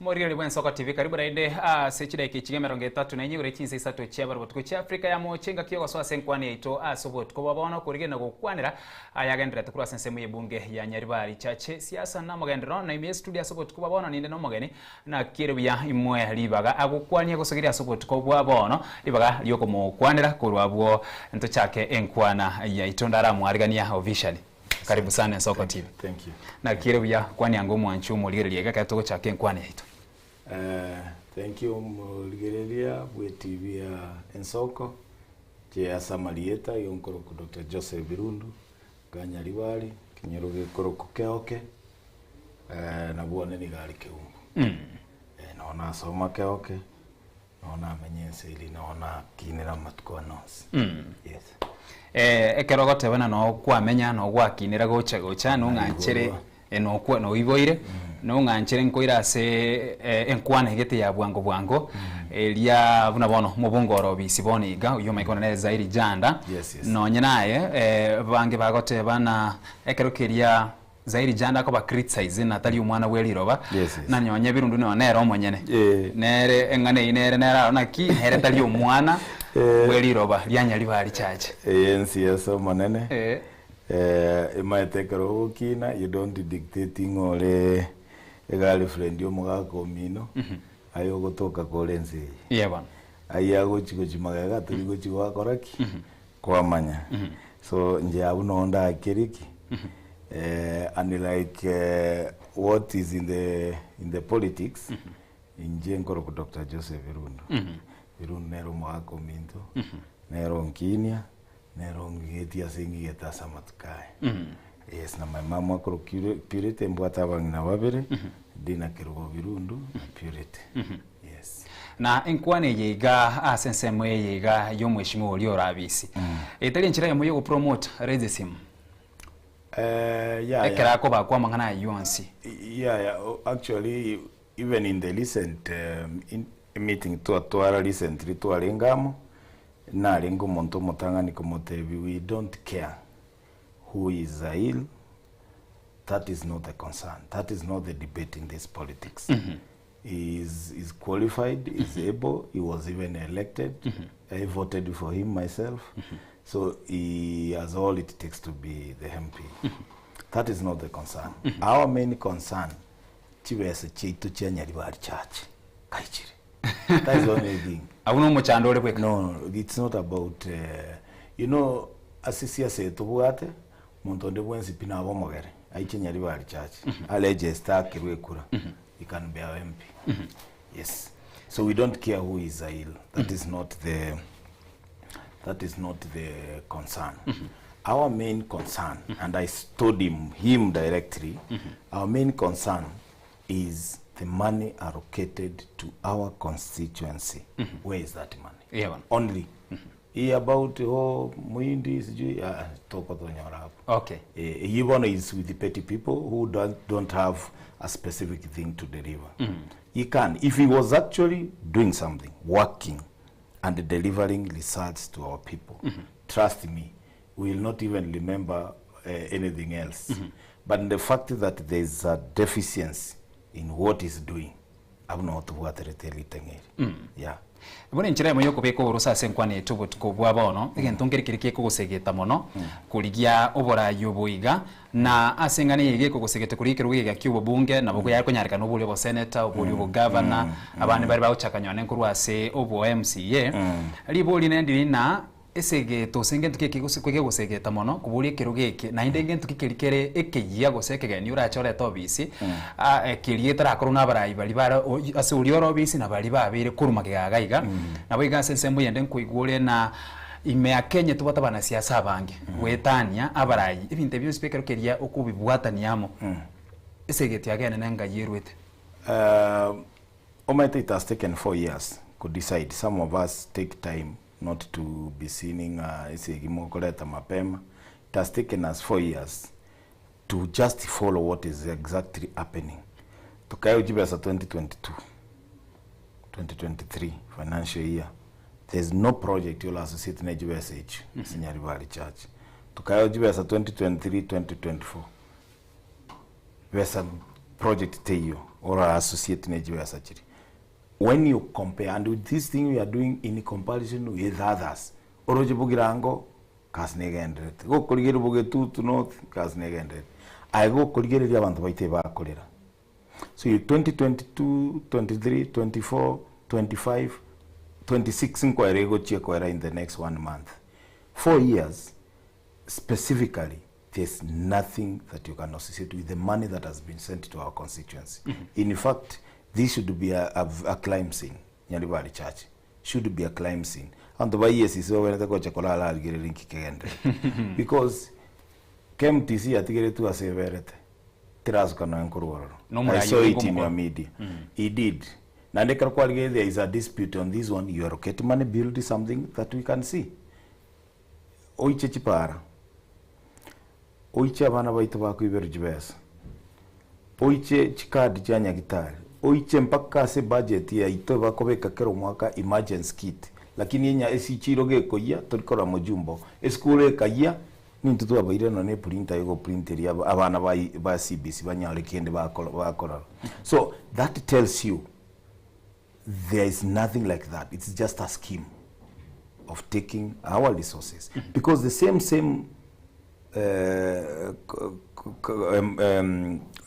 Omorigereria bw'Ensoko TV karibu naende ase chidaika echi emerongo etato na enye igoro chinsa isato chia bara botuko chia Afrika ya Mocha engaki yogosoa ase enkwana yaito ase obotuko bwa bono korigereria na gokwanera ayagendererete korwa ase ensemo y'ebunge ya Nyaribari Chache siasa na omogenderero na ime y'estudio ase obotuko bwa bono ninde nomogeni Naki ere buya imoe ribaga agokwanie gosogeria ase obotuko bwa bono, ribaga ri'okomokwanera korwa abwo ntochake enkwana yaito ndaramwarigania officially. Karibu sana Ensoko TV. Thank you. Naki ere buya kwania ango omwanchi omorigereria iga ekero togochaka enkwana yaito. Eh, thank you omorigereria bwe TV ya Ensoko, inche ase amarieta igo nkorokwa Doctor Joseph Birundu, Kanyaribari, ekenyoro gekorokwa Keoke, Eh, nabwo one nigo are keumbu. Eh, noo nasoma keoke, noo namenya ense eria, noo nakinera amatuko ane onsi. Yes. Eh, ekero ogoteba ng'a noo kwamenya noo gwakinera gocha gocha nong'anchere Naiborwa. eh, nokwa noiboire, nong'anchere nkoire ase eh, enkwana egete ya bwango bwango, eria buna bono omobunge ore obisi bono iga, oyio omanyete buna nere Zairi Janda, Yes, yes. nonye naye eh, bange bagoteba ng'a ekero keria Zairi Janda akoba criticize na tari omwana bwe riroba Yes, yes. na nonye Birundu nonya nere omonyene Eh. nere eng'ana eyio nere nere aro naki nere tari omwana Eh. bwe riroba ria Nyaribari Church. Eye ensi ase Omonene, Eh. eh, emaete ekero ogokina, you don't dictate ng'a ore egirlfriend ya omogaka omino, aye ogotoka kore ense eye. Ye bono. Ayio agochi gochi magega tori gochi gwakora ki? Kwamanya. So inche abwo noo ndakerie ki? Eh, and like eh, what is in the, in the politics, inche nkorokwa Doctor Joseph Birundu. Birundu nere omogaka ominto, nere onkinia, nere ongigetie ase ngigete ase amatuko aya. Yes, na my mum akorokwa Purity, mbwate abang'ina babere, Dina Kerubo Birundu na Purity. Yes. Na enkwana eye iga ase ensemo eye iga y'omweshimiwa oria ore abisi. Etari enchera eyemo y'ogopromote racism. Eh, yeah, Ekero yeah. akobakwa amang'ana ayio onsi. Yeah, yeah. Oh, actually, even in the recent um, in, meeting twatwara recently twarenge amo, narenge omonto omotang'ani komotebia we don't care who is Zail, that is not the concern, that is not the debate in this politics. He is, is qualified, is able, he was even elected. I voted for him myself. So he has all it takes to be the MP. That is not the concern. Our main concern, chibesa chiaito chia Nyaribari Church, kaichire. That is the only thing. Abwo nomochando ore bweka. No, no, it's not about, uh, you know, ase siasa eye tobwate, monto onde bwensi pi nabe omogere, aiche Nyaribari Church, aregister akerwe ekura. He can be our MP. Yes. So we don't care who is Zail. That is not the that is not the concern. Our main concern, and I told him him directly, our main concern is the money allocated to our constituency. Where is that money? Yeah, bana. Only. Hii about oh muhindi sijui ah, tokotonyora hapo. Okay. Eh, hii bono is with the petty people who don't, don't have a specific thing to deliver. He can, if he was actually doing something, working and delivering results to our people, trust me, we will not even remember uh, anything else. But the fact that there is a deficiency in what he's doing, abwo noo tobwaterete ritang'a eri. Yeah. Bono enchera eyemo y'okobeka oboroso ase enkwana yaito obotuko bwa bono, egento nkere keria gekogosegeta mono, korigia oboraai obo iga, na ase eng'ana eye iga ekogosegete korigia ekerogo eke ki'obobunge, nabo koyare konyarekana oborie oboseneta, oborie obogavana, abande baria bagochaka nonye nkorwa ase obo MCA, ribori rinde ndiri ng'a Esegeto gose ngento ki eke gose kegosegeta mono koboria ekerogo eke, naende ngento ki keria kere ekeyia gose ekegeni orache orete obisi, ah keria getarakorwa na abarai baria bare o ase oria ore obisi na baria babeire korwa magega iga iga. Nabo iga ase ensemo eyende nkoigwa ore na ime ya Kenya tobwate abanasiasa abange, goetania abarai, ebinto ebi bionsi pi ekero keria okobibwatania amo, esegeto yago enene ngai erwete. Omanyete it has taken 4 years ko decide, some of us take time not to be seen ng'a esegi mokoreta mapema, it has taken us 4 years to just follow what is exactly happening. Tokaewa chibesa 2022, 2023 financial year, there's no project you'll associate na chibesa echio ase Nyaribari Church. Tokaewa chibesa 2023, 2024, besa Project teiyo ora associate ne chibesa chiria. When you compare and with this thing we are doing in comparison with others, oroche Bogirango gasi negendererete, gokorigereria Bogetutu North gasi negendererete, aye gokorigereria abanto baito ebakorera. So 2022, 23, 24, 25, 26 nkoera egochia koera in the next one month. 4 years specifically there's nothing that you can associate with the money that has been sent to our constituency. In fact, this should be a crime scene. Nyaribari Church should be a crime scene. Anto ba EACC babenete gocha korara arigereri nki kegenderete. Because KMTC yatigeretwe ase eberete. Terasuka noe nkorwa ororo. N'omorayi I saw it oria in your nkomokoro. media. He did. Naende ekero kwarigereria there is a dispute on this one, you allocate money, build something that we can see. Oiche chipara, oiche abana baito bakoiberwa chibesa, oiche chikadi chia nyagitari, oiche mpaka ase budget yaito bakobeka kera omwaka emergency kit, lakini enya esichiro gekoyia tori korora mojumbe esukuru ekayia nintwe twabaire nonye na eprinter egoprinteria abana ba ba CBC banyore kende bakoro bakorora. So that tells you there is nothing like that. It's just a scheme of taking our resources. Because the same same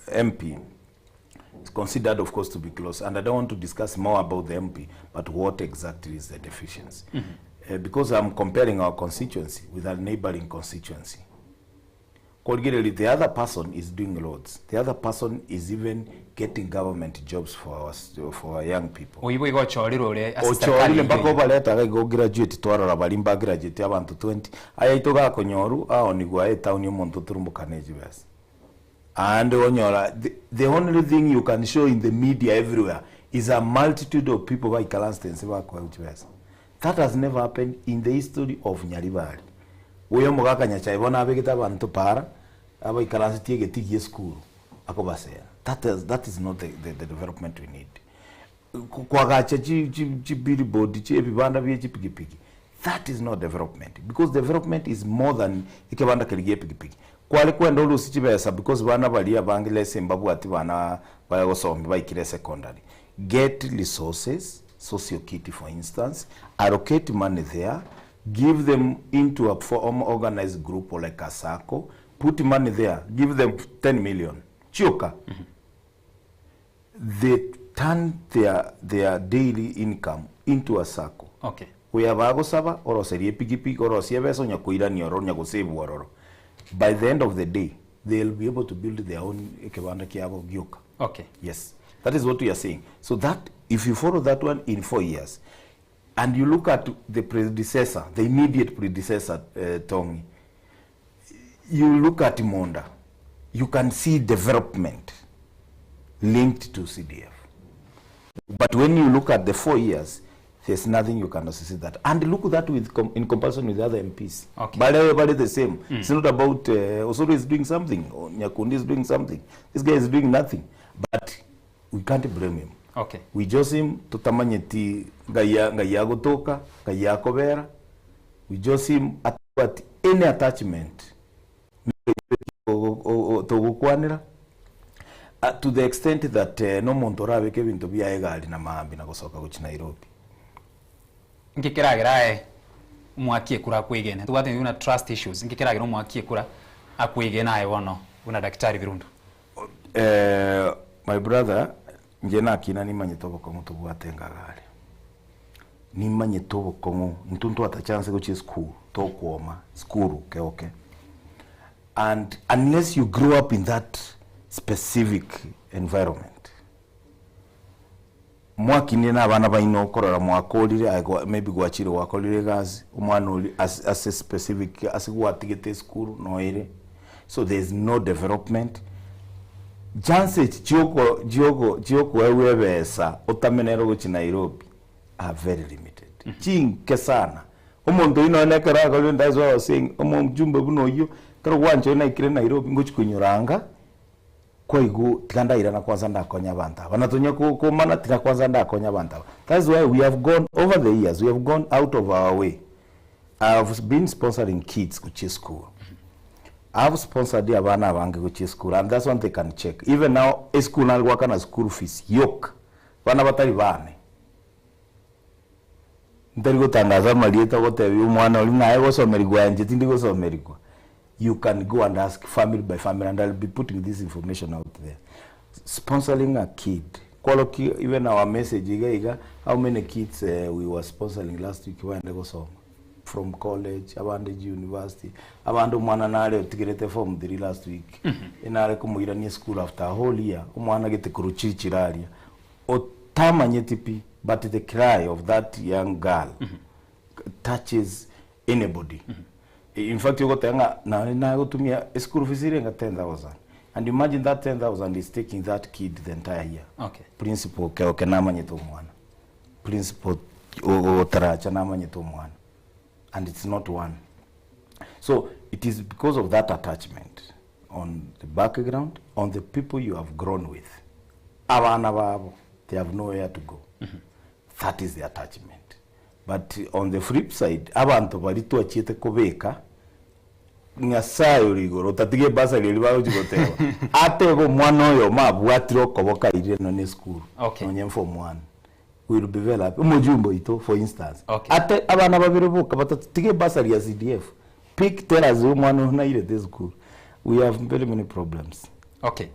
MP is considered, of course, to be close. And I don't want to discuss more about the MP, but what exactly is the deficiency? Because I'm comparing our constituency with our neighboring constituency. Korigereria, the other person is doing roads. The other person is even getting government jobs for our young people. Oibo igo ochorire ore ase serikali Ochorire mpaka igo. Obaretaga igo graduate twarora bari mba graduate abantu 20 aya ito gakonyoru aonigwa etown omonto oturumbukane chibesa and onyora the only thing you can show in the media everywhere is a multitude of people baikaranstense bakoa chibesa. That has never happened in the history of Nyaribari. Oyo omogaka Nyachae bono abegete abanto para abaikaransetie egeti gia esukuru akobasera. That is not the development we need. Kwagacha chi billboard chi ebibanda bia chipikipiki, that is not development, because development is more than ekebanda keri gia epikipiki kware kwenda orusi chibesa because bana baria abange lese mbabwati bana bagosomia baikire secondary. Get resources, social kit for instance, allocate money there, give them into a form organized group or like a sacco, put money there, give them 10 million chioka. They turn their daily income into a sacco where bagosaba oroserie epikipiki orosie ebesa onya koirania ororo onya gosave ororo. By the end of the day they'll be able to build their own ekebanda kiabo gioka. Yes, that is what we are saying, so that if you follow that one in 4 years and you look at the predecessor, the immediate predecessor, Tongi, you look at Monda, you can see development linked to CDF. But when you look at the 4 years, there's nothing you can associate that. And look at that in comparison with the other MPs. But everybody the same. It's not about Osoro is doing something or Nyakundi is doing something. This guy is doing nothing. But we can't blame him. We just him tutamanyeti ngaya ngaya gutoka ngaya kobera. We just him at any attachment togokwanera to the extent that no muntu orabeka ebinto bia egari na maambi na gosoka gochi Nairobi. Nkikiragira ae omwaki ekura akwegene tobwate buna trust issues nkikiragira omwaki ekura akwegene aye bono buna Daktari Birundu. My brother, nje nakina nimanyete obokong'u tobwate ngagare nimanyete obokong'u ntu ntwata chance gochia school tokwoma skuru keoke, and unless you grow up in that specific environment mwakinie na abana baino okorora mwakorire aye maybe gwachire gwakorire egasi omwana ori ase specific ase gwatigete esukuru noere, so there is no development. Chances chioko chioko chiokoewa ebesa otamenere gochi Nairobi are very limited, chinke sana. Omonto oino one ekero akorire, that's why I was saying omojumbe buna oyio ekero gwancha naikire Nairobi ngochi konyoranga kwaigu tiga ndairana kwanza ndakonya abantu aba natonya kumana tiga kwanza ndakonya abantu aba. That's why we have gone over the years, we have gone out of our way. I've been sponsoring kids kuchi school. I have sponsored abana abange gochia esukuru and that's one they can check. Even now esukuru nare goakana school fees yoka, bana batari bane. Ntari gotangasa amarieta gotebia omwana oria ng'a aye gosomerigwa inche tindi gosomerigwa. You can go and ask family by family and I'll be putting this information out there. Sponsoring a kid, kworokia even our message iga iga, how many kids we were sponsoring last week baende gosoma from college, abande university, abande omwana nare otigerete form 3 last week, enare komoirania esukuru after a whole year, omwana gete korwa chichira aria, otamanyeti pi but the cry of that young girl touches anybody. In fact ogoteba ng'a nare nagotumia eschool fees ere ng'a 10,000 and imagine that 10,000 is taking that kid the entire year. Okay. Principal Keoke namanyete omwana, principal otaracha namanyete omwana and it's not one. So it is because of that attachment on the background, on the people you have grown with. Abana babo, they have nowhere to go. That is the attachment. But on the flip side, abanto baria twachiete kobeka, Nyasaye ore igoro, otatiga ebasari eria bagochia goteba, atebe omwana oyomo abwatire okoboka airire nonye esukuru, Okay. nonye form one, we will be very happy. Omojumbe oito for instance, Okay. ate abana babere boka batato, tiga ebasari ya CDF, pick tell us omwana oyo nairete esukuru. We have very many problems. Okay.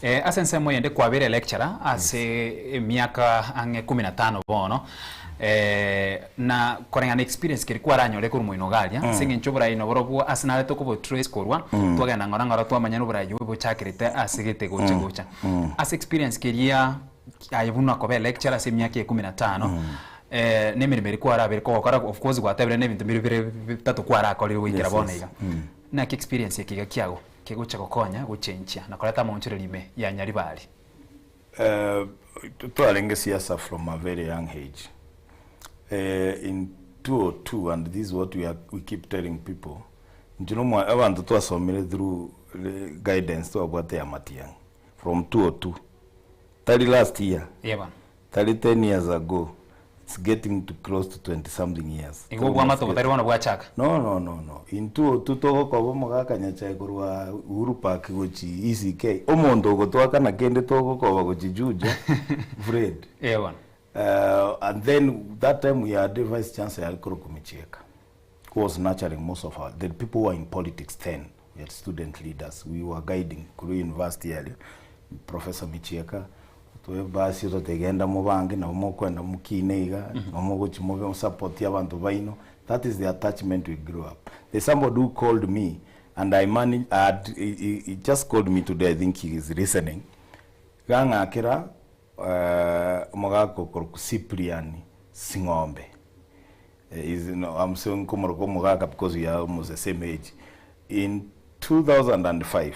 Eh, ase ensemo eyende kwabere lecturer ase emiaka ang'e kumi na tano bono eh, na koreng'ana experience keri kwaranyore korwa moino iga aria ase eng'encho oborai naborobwo ase nare tokobo trace korwa twagenda ng'ora ng'ora twamanya na oborai obo bochakerete ase gete gocha gocha ase experience keria aye buna koba electurer ase emiaka eye kumi na tano eh, na emeremo eria kwarabere kogokora of course gwatebire na ebinto mbire bire bitato kwarakorire goikera bono iga naki experience eke iga kiago Kegocha gokonya gochenchia na koreta amaonchorerio ime ya Nyaribari. Twarenge siasa from a very young age. In 202 and this is what we are, we keep telling people, intwe nomwa abanto twasomire through guidance twabwate ya Matiang'i from 202 tari last year Eeh bono. Tari ten years ago, it's getting to close to 20 something years. Igo obwamato botari bono bwachaka. No, no, no, no. Intwe otwo togokoba omogaka Nyachae korwa Uhuru Park gochi ECK, omonto ogotwakana kende togokoba gochi Juja, Fred. Ee bono. And then that time we had a vice chancellor are korokwa Michieka, who was nurturing most of our, the people who were in politics then, we had student leaders, we were guiding korwa university aria, Professor Michieka, Toe basi ototegenda mobange nabo mokwenda mokine iga, nabo mogochia mobe support abanto baino, that is the attachment we grew up. There's somebody who called me and I managed, I had, he, he, he just called me today, I think he is listening. Gang'akera uh, omogaka okorokwa Cyprian Sing'ombe. Eh, is, no, I'm saying nkomoroka omogaka because we are almost the same age. In 2005,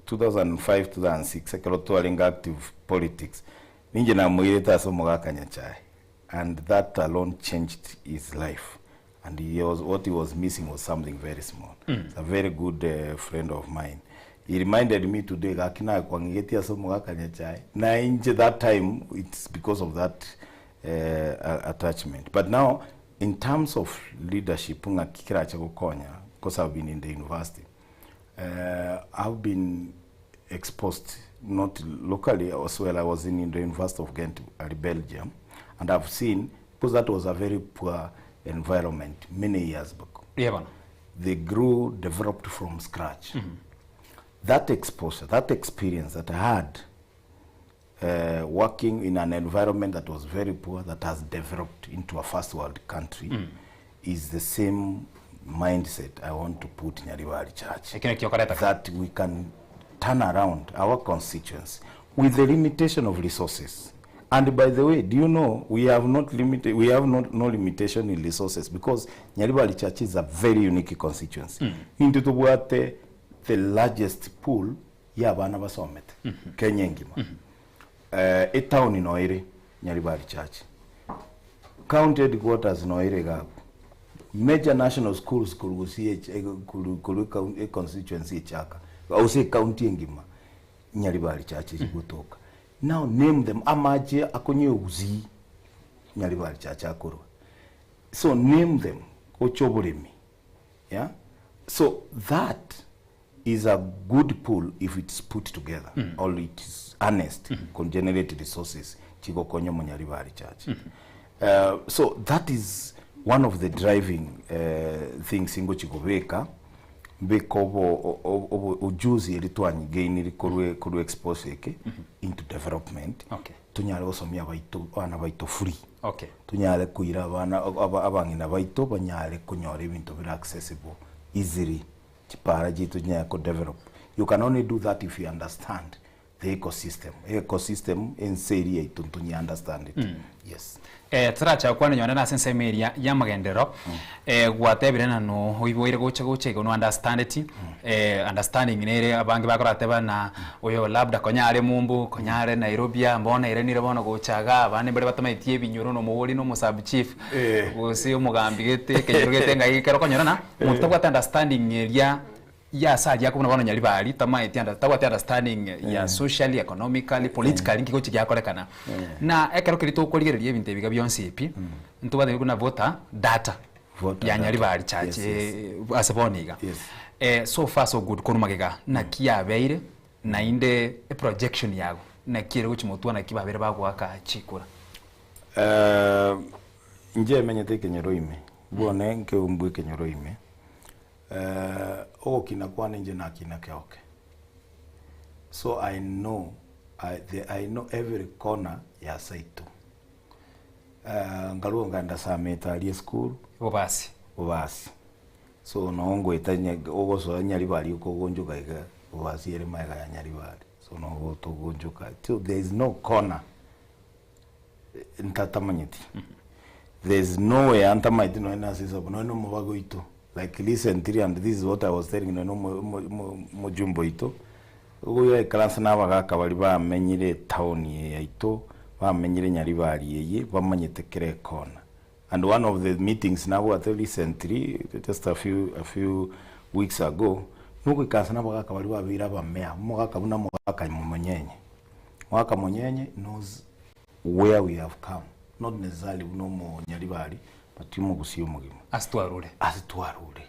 2005, 2006 ekero twarenge active politics, ninche namoirete ase omogaka Nyachae and that alone changed his life and he was, what he was missing was something very small. He's a very good friend of mine. He reminded me today gaki nakwang'egetie ase omogaka Nyachae na inche that time it's because of that attachment. But now in terms of leadership ng'aki kerache gokonya because I've been in the university. I've been exposed not locally as well. I was in the University of Ghent, Belgium, and I've seen, because that was a very poor environment many years back. Yeah, bono. They grew, developed from scratch. That exposure, that experience that I had uh, working in an environment that was very poor, that has developed into a first world country, is the same mindset I want to put in Nyaribari Church. Ekio nakio okoreta. That we can turn around our constituents with the limitation of resources. And by the way, do you know we have not limited, we have not, no limitation in resources because Nyaribari Church is a very unique constituency. Intwe tobwate the largest pool y'abana basomete Kenya engima. Etown no ere Nyaribari Church. County headquarters no ere iga abwo. Major national schools korwa gose korwa korwa e constituency echaka gose ecounty engima Nyaribari Church echigotoka. Now name them amache akonywa egusii Nyaribari Church akorwa. So name them gocha oboremi yeah. So that. is a good pool if it's put together or it is harnessed ko generate resources chigokonya omonyaribari church. So that is one of the driving things ngochi kobeka mbeke obo obo ujuzi eri twanyigainiri korwa korwa exposure eke into development Okay. tonyare gosomia abaito abana baito free Okay. tonyare koira abana aba abang'ina baito banyare konyora ebinto bire accessible easily chipara chiaito chinyare ko develop you can only do that if you understand the ecosystem ecosystem ense eria yaito ntonye understand it yes. Eh, toracha gokwana nonye nase ensemo eria y'amagenderero, eh, gwatebire ng'a no oiboire gocha gocha igo no understandeti, eh, understanding nere abange bakorateba ng'a oyo labda konya are mumbu, konya are Nairobi aa, bono airanire bono gocha igaa, abande mbare batamaeti ebinyoro na omobori na omo sub chief, gose omogambi gete ekenyoro gete ng'ai ekero okonyora ng'a omonto tabwati understanding eria ya ase aria akobuna bono Nyaribari tamaeti under tabwati understanding ya socially, economically, politically nki gochi giakorekana. Na ekero keria tokorigereria ebinto ebiga bionsi ebi, ntobwate buna voter data Voter ya data. Nyaribari church Yes, yes. ase bono iga. Yes. So far so good korwa magega naki yabeire naende eprojection yago naki ere gochi motwe naki babere bagoaka chikura. Inche emenyete ekenyoro ime, bwane nkeumbu ekenyoro ime, Ogokina kwane inche nakina keoke, so I know I the I know every corner ya seito. Nkarua nkaenda Sameta aria esukuru, Bobasi. Bobasi. So noo ngoeta nya ogosoa Nyaribari okogonchoka iga, Bobasi ere magega ya Nyaribari, so nogo togonchoka, so there is no corner ntatamanyeti. There is nowhere ntamaeti nonya na ase esabu nonya na omobaga oito like recently and this is what I was telling nonya na omo omo omo omojumbe oito, oyo aikaranse na abagaka baria bamenyire etown eye yaito, bamenyire Nyaribari eye, bamanyete kera ekona. And one of the meetings nabwate recently just a few a few weeks ago, nogoikaransa na abagaka baria babeire abamea, omogaka buna omogaka Monyenye. Omogaka Monyenye knows where we have come, not necessarily buna omonyaribari but omogusii omogima. Ase twarure. Ase twarure.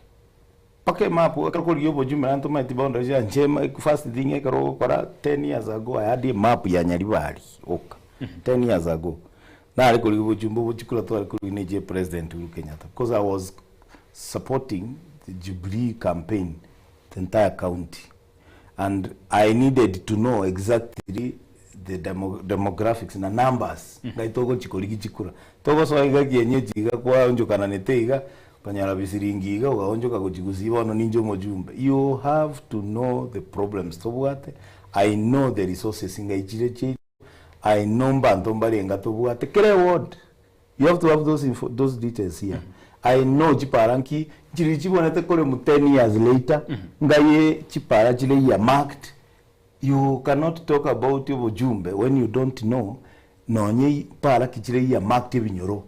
Mpaka emap ekero okorigia obochumbe naende tomaeti boundaries chia inche first thing ekero ogokora ten years ago I had a map ya Nyaribari oka, ten years ago. Nare korigia obochumbe obochikura tware korigia na echi ya president Uhuru Kenyatta because I was supporting the Jubilee campaign the entire county. And I needed to know exactly the demo, demographics na numbers ngai togochi korigi chikura togosoa iga kienyeji iga kwaonchokananete iga okanyora bisiringi iga ogaonchoka gochi gusii bono ninche omojumbe you have to know the problems tobwate I know the resources ngai chire chiaito I know mbanto mbarenga tobwate kera eward you have to have those info, those details here I know chipara nki nchiri chibonete kore mu 10 years later ngai chipara chire earmarked you cannot talk about obojumbe when you don't know nonye para ki chire earmarked ebinyoro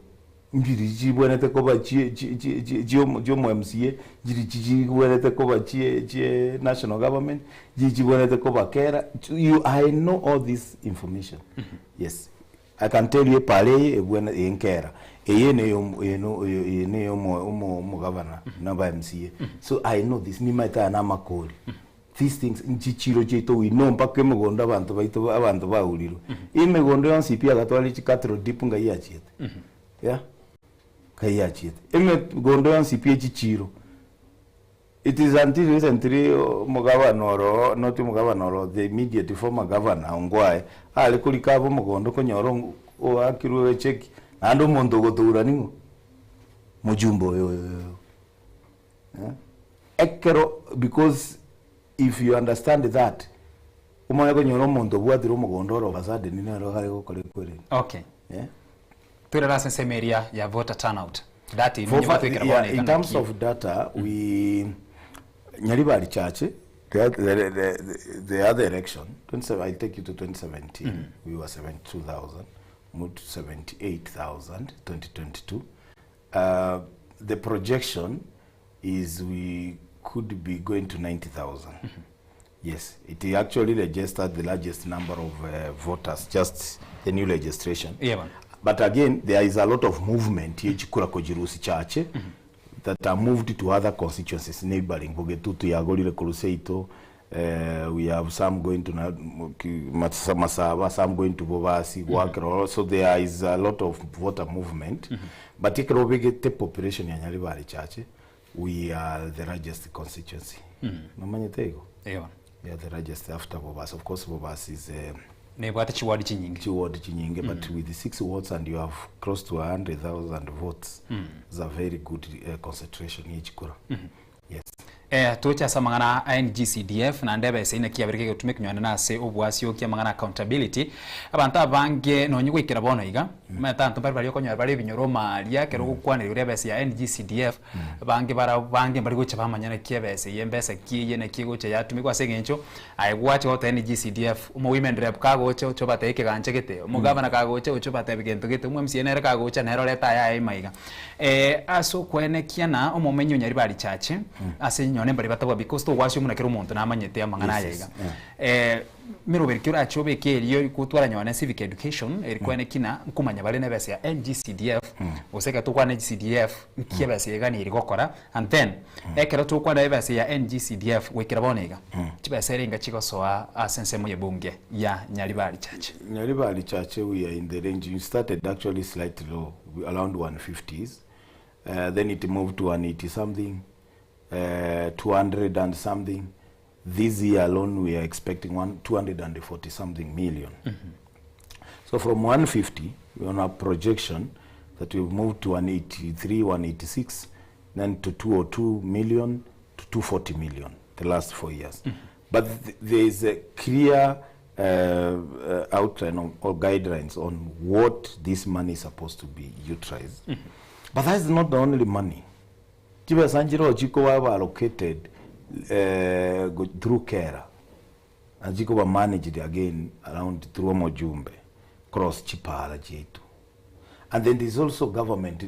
Nchiri chibwenerete koba chie chie chie chie chio chiomo MCA, nchiri chibwenerete koba chie chie national government, nchiri chibwenerete koba kera, you I know all this information. Yes. I can tell you epara eye ebwene eye nkera, eye neyo eye no eye neyo omo omo omogavana na aba MCA. So I know this, nimaete aya na amakori. These things nchichiro chiaito we know mpaka emegondo abanto baito abanto baurirwe. Emegondo yonsi pi agatwara chi cattle dip ngai yachiete. Yeah. Ngai yachiete. Emegondo yonsi pi echichiro. It is until recently omogavana oro not omogavana oro the immediate former governor Ongwae are korika abe omogondo konyora oakirwe echeki naende omonto ogotoura ning'o? Mojumbe oyo oyo oyo. Eh, ekero because if you understand that, omanye konyora omonto obwatire omogondo ore of a sudden nere are gokora ekwereri. Okay. Eh. Toirere ase ensemo eria ya voter turnout. Data eye For nigo twekera yeah, bono iga in terms naki. of data, we Nyaribari Church, the, the, the, the other election, 27, I'll take you to 2017, we were 72,000, moved to 78,000, 2022. The projection is we could be going to 90,000. Yes, it actually registered the largest number of voters, just the new registration. Yeah, man. But again, there is a lot of movement ye chikura kojirusi chache. that are moved to other constituencies neighboring Bogetutu yagorire korwa seito we have some going to Masaba, some going to Bobasi, goakera ororo, so there is a lot of voter movement but ekero obegete population ya Nyaribari Chache we are the largest constituency. Nomanyete igo? Eeh. We are the largest after Bobasi. Of course Bobasi is Nebwate chiward chinyinge. Chiward chinyinge but with six wards and you have close to 100,000 votes is a very good concentration ye chikura. Yes. Eh, toche ase amang'ana a NGCDF naende ebesa inaki yabeire kegotumeka nyonde na ase obwasiokia amang'ana accountability. Abanto abange nonye goikera bono iga, omanyete abanto mbare baria okonyora bare ebinyoro omaria ekero ogokwanera igoro ebesa ya NGCDF, Abange barabwo bange mbari gocha bamanya naki ebesa eye embesa ki eye naki egocha yatumekwa ase eng'encho aye gwacha goteba ni GCDF, omo women rep kagocha oche obatebie ekegancha gete, omogavana kagocha oche obatebie gento gete, omo MCA nere kagocha nere orete aya aye maiga. Ase okoenekia na omomenyi o Nyaribari Chache, ase nonye mbari batabua because togwasio buna kera omonto namanyete amang'ana aya iga. Meroberi ki orache obeke erio gotwara nonye civic education eri kwane ki na nkomanya bare nebesa ya NGCDF gose ekero tokwana NGCDF nki ebesa eye egani eri gokora and then ekero tokwana ebesa ya NGCDF goikera bono iga chibesa ere inga chigosoa ase ensemo ye bunge ya Nyaribari Chache. Nyaribari Chache we are in the range, we started actually slightly low around 150s then it moved to 180 something, 200 and something This year alone we are expecting one, 240 something million. So from 150, we on a projection that we've moved to 183, 186, then to 202 million to 240 million the last 4 years. But there is a clear outline or guidelines on what this money is supposed to be utilized. But that is not the only money. Chibesa nchiroo chikoba allocated through Kera na chikoba managed again around through omojumbe cross chipara chiaito. And then there is also government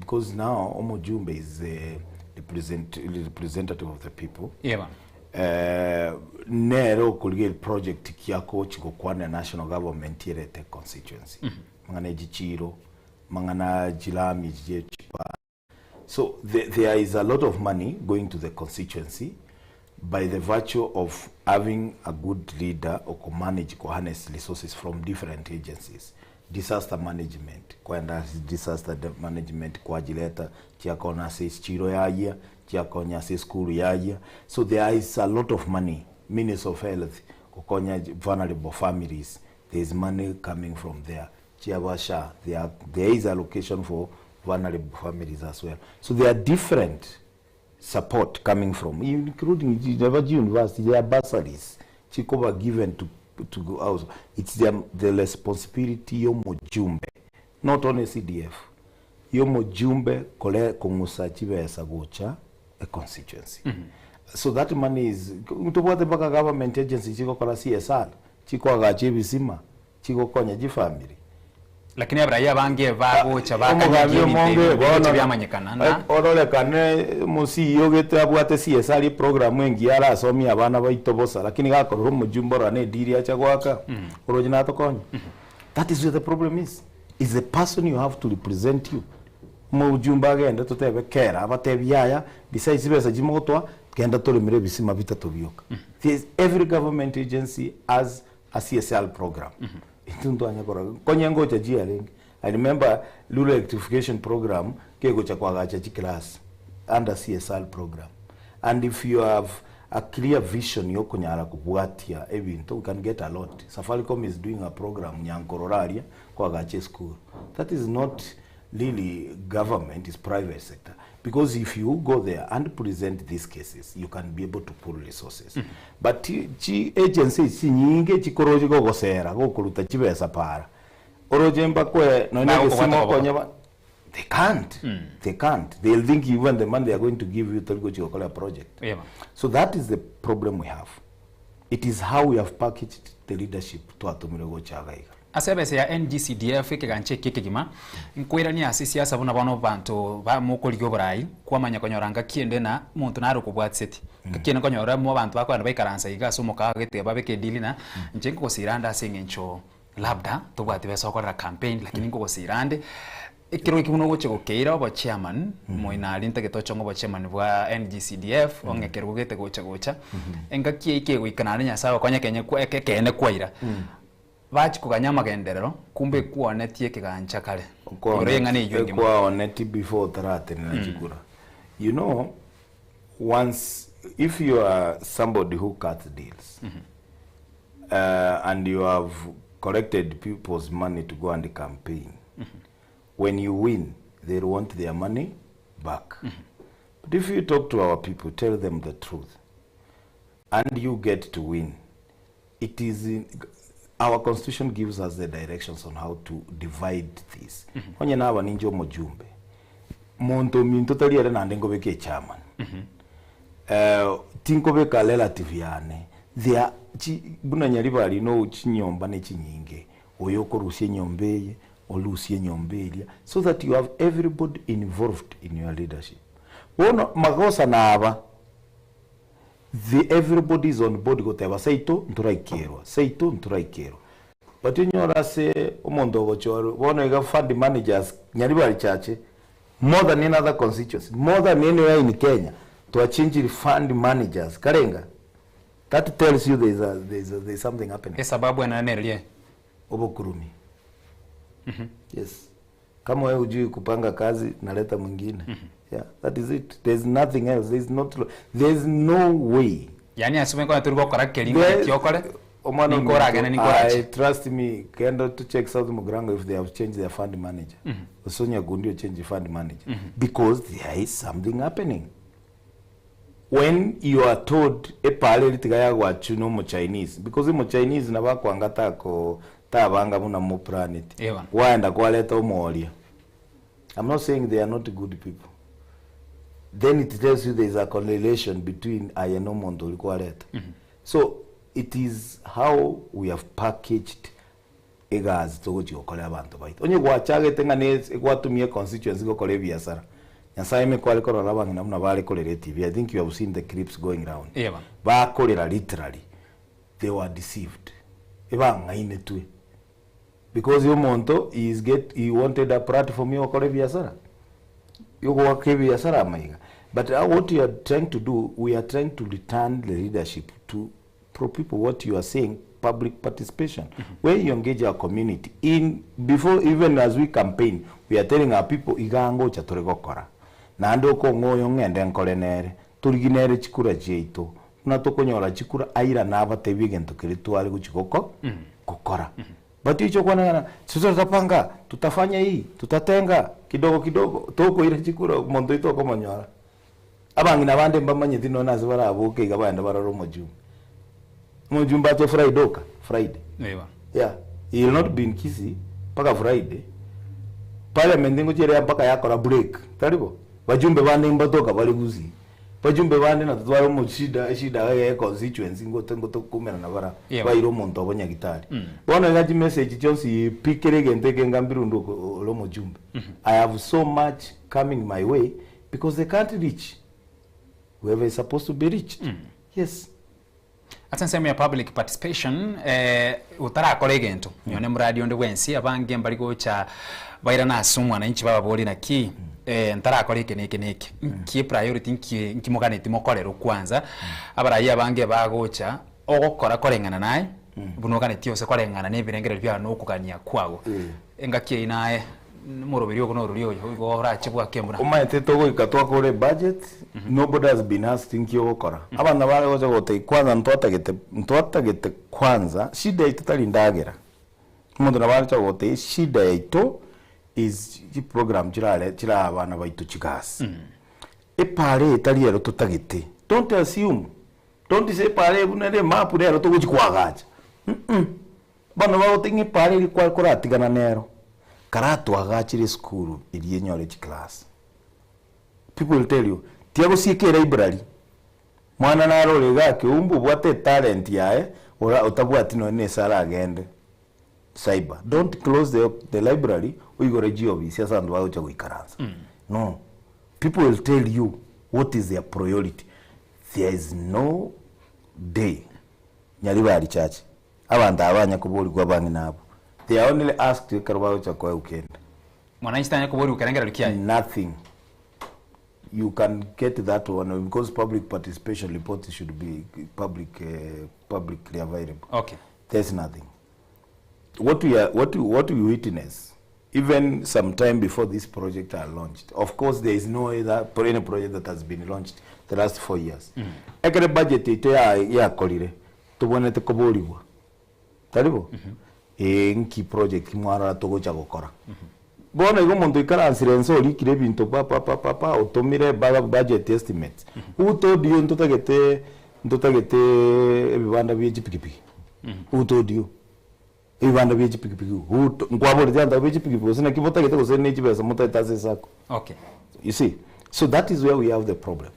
because now omojumbe is the represent, representative of the people. Yeba. Nere okorigia project ki agochi gokwanera national government erete constituency. Mang'ana echichiro, mang'ana chilami echi chie chipara. So the, there is a lot of money going to the constituency by the virtue of having a good leader okomanage koharness resources from different agencies. Disaster management, kwenda ase disaster management kwachireta chiakonya ase echiro yayia, chiakonya ase esukuru yayia. So there is a lot of money. Ministry of Health gokonya vulnerable families, there is money coming from there. Chiaba SHA, there are, there is allocation for vulnerable families as well. So there are different support coming from, including Nevaji University, there are bursaries chikoba given to, to go out. It's their, the responsibility yomojumbe, not only CDF, yomojumbe kole kong'usa chibesa gocha a constituency. So that money is, ntobwate mpaka government agency chigokora CSR, chikoagacha ebisima, Chigokonya chifamiri. Lakini abaraiyo abange bagocha Omogambi bakanyagia ebinto omonge ebi bigocha bono biamanyekana na. ororekane omosii ogete abwate CSR eprogram engiya arasomie abana baito bosa lakini gakorora omojumbe ororo ne deal acha goaka oroche natokonye. That is where the problem is. Is the person you have to represent you. Omojumbe agende totebe kera abatebi yaya besides chibesa chimogotoa genda toremere ebisima bitato bioka. There is every government agency has a CSR program. Intwe ntwanya korora konya ngocha chiarenge. I remember rural electrification program kegocha koagacha chiclass under CSR program. And if you have a clear vision yokonyara kobwatia ebinto we can get a lot. Safaricom is doing a program Nyankorora aria koagacha eschool. That is not really government, is private sector. Because if you go there and present these cases, you can be able to pull resources. But chi agency chinyinge chikoroche gogosera gokoruta chibesa para. Oroche mbakwe nonye Bagokobwata egesimo koboko. konya ba they can't. They can't. They'll think even the money they are going to give you tori gochi gokora project. Yeah. So that is the problem we have. It is how we have packaged the leadership twatumire gocha iga iga. Ase ebesa ya NGCDF ekegancha eke ekegima, nkoirania ase siasa buna bono abanto ba mokorigia oborai, kwamanya konyora ngaki ende na omonto nare okobwatiseti. Ngaki ende nkonyora mo abanto bakogenda baikaransa iga ase omokago gete babeke edeal na inche nkogosira ande ase eng'encho labda tobwati besa okorera campaign lakini nkogosira ande. Ekero eki buna ogochia gokeira obochairman, moino aria ntagete ochong'e obochairman bwa NGCDF, ong'e ekerogo gete gocha gocha, engaki eyio kegoika naende Nyasaye agokonye ekenye kwa eke ekeene kwaira. Bachia koganya amagenderero, kumbe ekwonetie ekegancha kare. Igoro y'eng'ana eyio engima. Ekwaoneti before otaratenena chikura. You know, once if you are somebody who cuts deals, and you have collected people's money to go and campaign, when you win, they'll want their money back. But if you talk to our people, tell them the truth, and you get to win, it is in, our constitution gives us the directions on how to divide this. Onye naba ninche omojumbe, monto ominto tari ere naende nkobeka echairman. Eh, tinkobeka relative yane, there chi buna Nyaribari no chinyomba ne chinyinge, oyo okorusia enyomba eye, orusie enyomba eria, so that you have everybody involved in your leadership. Bono magosa naba, the everybody is on board goteba seito ntoraikerwa, seito ntoraikerwa. But onyore ase omonto ogochorwa, bono iga fund managers Nyaribari Church, more than any other constituency, more than anywhere in Kenya, twachenchiri fund managers karenga. That tells you there is a, there is a, there is something happening. Esababu enene nereria? Obokurumi. Yes. Kama wewe hujui kupanga kazi, naleta mwingine. Yeah, that is it. There's nothing else. There's not there's no way. Yaani ase obwenka onye tori gokora keri ng'aki okore, Omwana ninko oragende ninko orache. I trust me, kenda to check South Mugirango if they have changed their fund manager. Gose Nyakundi o change fund manager. Because there is something happening. When you are told epara eri tiga yagwachwa na omo Chinese because omo Chinese nabo akwanga tako tabanga buna mo planet. Eeh bono. Kwaenda kwareta omoria. I'm not saying they are not good people. Then it tells you there is a correlation between aye na omonto oria kwareta. So it is how we have packaged egasi togochia gokorera abanto baito. Onye gwachagete ng'a ne gwatumia econstituency gokora ebiasara, Nyasaye ime kware korora abang'ina buna bare korera etv, I think you have seen the clips going round. Eeh bono. Bakorera literally, they were deceived. Ebang'ainetwe. Because omonto he is get he wanted a platform ya gokora ebiasara, ya goaka ebiasara amaiga. But what we are trying to do, we are trying to return the leadership to pro people what you are saying, public participation. Where you engage our community in before even as we campaign, we are telling our people iga ngocha tore gokora. Naende okong'a oyo ng'ende nkore nere, torigi nere chikura chiaito. Buna tokonyora chikura aira nabatebi egento keria tware gochi goko gokora. But oiche okwane ng'a sisi tutapanga, tutafanya hii, tutatenga kidogo kidogo, tokoira chikura omonto oito okomonyora. Abang'ina bande mbamanyeti nonya nase baraboke iga bagende barore omojumbe. Omojumbe ache Friday oka, Friday. Eeh bono. Yeah, he will not be in Kisii mpaka Friday. Parliament ngochia ere mpaka yakora break, tari bo? Bajumbe bande mbatoka bare Gusii. Bajumbe bande natotware omoshida eshida eye constituency ngote ngotokumerana bara Yeah. baire omonto obo nyagitari. Bono iga chimessage chionsi pi kera egento eke ngambire onde ore omojumbe. I have so much coming my way because they can't reach whoever is supposed to be reached. Yes. Ase ensemo ya public participation, eh, otarakora egento, nonye muradi onde bwensi, abange mbari gocha bairane ase omwananchi bababorie naki, eh, ntarakora eke na eke na eke. Nki epriority nki nki moganeti mokorerwe kwanza, abarai abange bagocha, ogokora koreng'ana naye, buna oganetie gose koreng'ana na ebirengererio biago na okogania kwago. Engaki eyio naye, omoroberi ogo norori oyo, igo orache bwake embura. Omanyete togoika twakore ebudget, nobody has been asked nki ogokora. Abana bare gocha gotebia kwanza ntwatagete ntwatagete kwanza, shida yaito tari ndagera. Omonto nabo arecha gogotebia eshida yaito is chiprogram chirare chiraa abana baito chigasi. Epara eye tari ero totagete, don't assume, don't say epara eye buna ere emap nero togochi koagacha mm. Bono bagotebia ng'a epara eria kware koratigana nero, karatwagachere esukuru eria enyore chiclass. People will tell you, tiga gosieka elibrary, mwana nare ore igaa Keumbu obwate etalent yaye, ora otabwati nonye na ase aragende cyber. Don't close the the library, oigore chiofisi ase abanto bagocha goikaransa. No, people will tell you what is their priority. There is no day Nyaribari church Abanto aba banya koborigwa abang'ina abwo, they are only asked ekero bagocha koegwa kende. Mwananchi tanya koboria kerengererio kiaye. Nothing. You can get that one because public participation reports should be public, publicly available. There's nothing. What we are, what we, what we witness, even some time before this project are launched. Of course, there is no other any project that has been launched the last 4 years. Ekere budget ito ya yakorire tubonete koborigwa taribo nki project mwarora tugocha gukora. Bono igo omonto ikaransire ense orikire ebinto pa pa pa pa pa otomire budget estimates. Who told you ntotagete ebibanda bia chipikipiki? Who told you ebibanda bia chipikipiki? Nkwaborete anto bia chipikipiki gose naki botagete gose ne chibesa motagete ase esako? You see, so that is where we have the problem.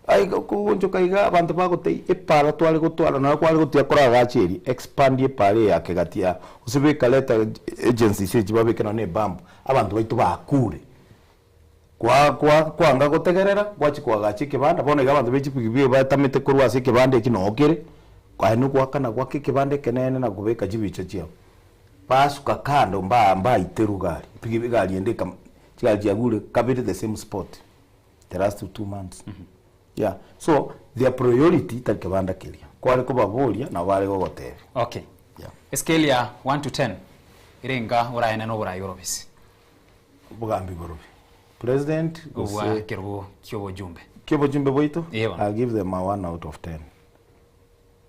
Ai kugonchoka iga abantu bagotei epara tware gotwara na kware gotia koragachi expand epara yake gatia usibeka leta agency sechi babeke na ne bambu abantu baitu bakure kwa kwa kwanga gotegerera gwachi kwagachi ekebanda. Bono iga abanto bechipikipiki batamete korwa ase ekebanda eki nokere kwaye nogwakana gwaka ekebanda ekenene na kobeka chibicha chiabo basuka kando mba mbaiteru gari piki gari ende kam chigari chiagure kabere the same spot the last 2 months. Yeah, so their priority tari kebanda keria kware kobaboria nabo bare gogotebia. Okay. Scale ya 1 to 10 irenga oraene no burayi orobisi? Obogambi borobi president obwa kerugo kiobojumbe. Kiobojumbe bwaito. Ewa. I'll give them a 1 out of 10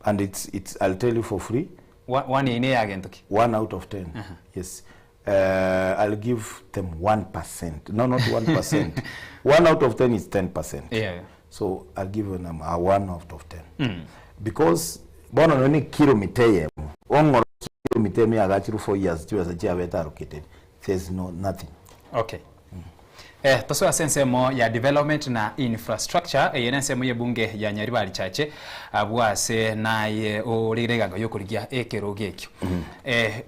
and it's I'll tell you for free. One ine yagentoki? 1 out of 10. Yes, I'll give them 1%, no, not 1%, 1 out of 10 is 10%. So I'll give them a 1 out of 10 because bono noni kilomita eyemo ong'oro kilomita emo yagachiru 4 years chibesa chiabete allocated, there's no nothing. Okay. Tosoa ase ensemo ya development na infrastructure eye na ensemo y'ebunge ya Nyaribari Chache abwo ase naye orire egango yokorigia ekerogo ekio.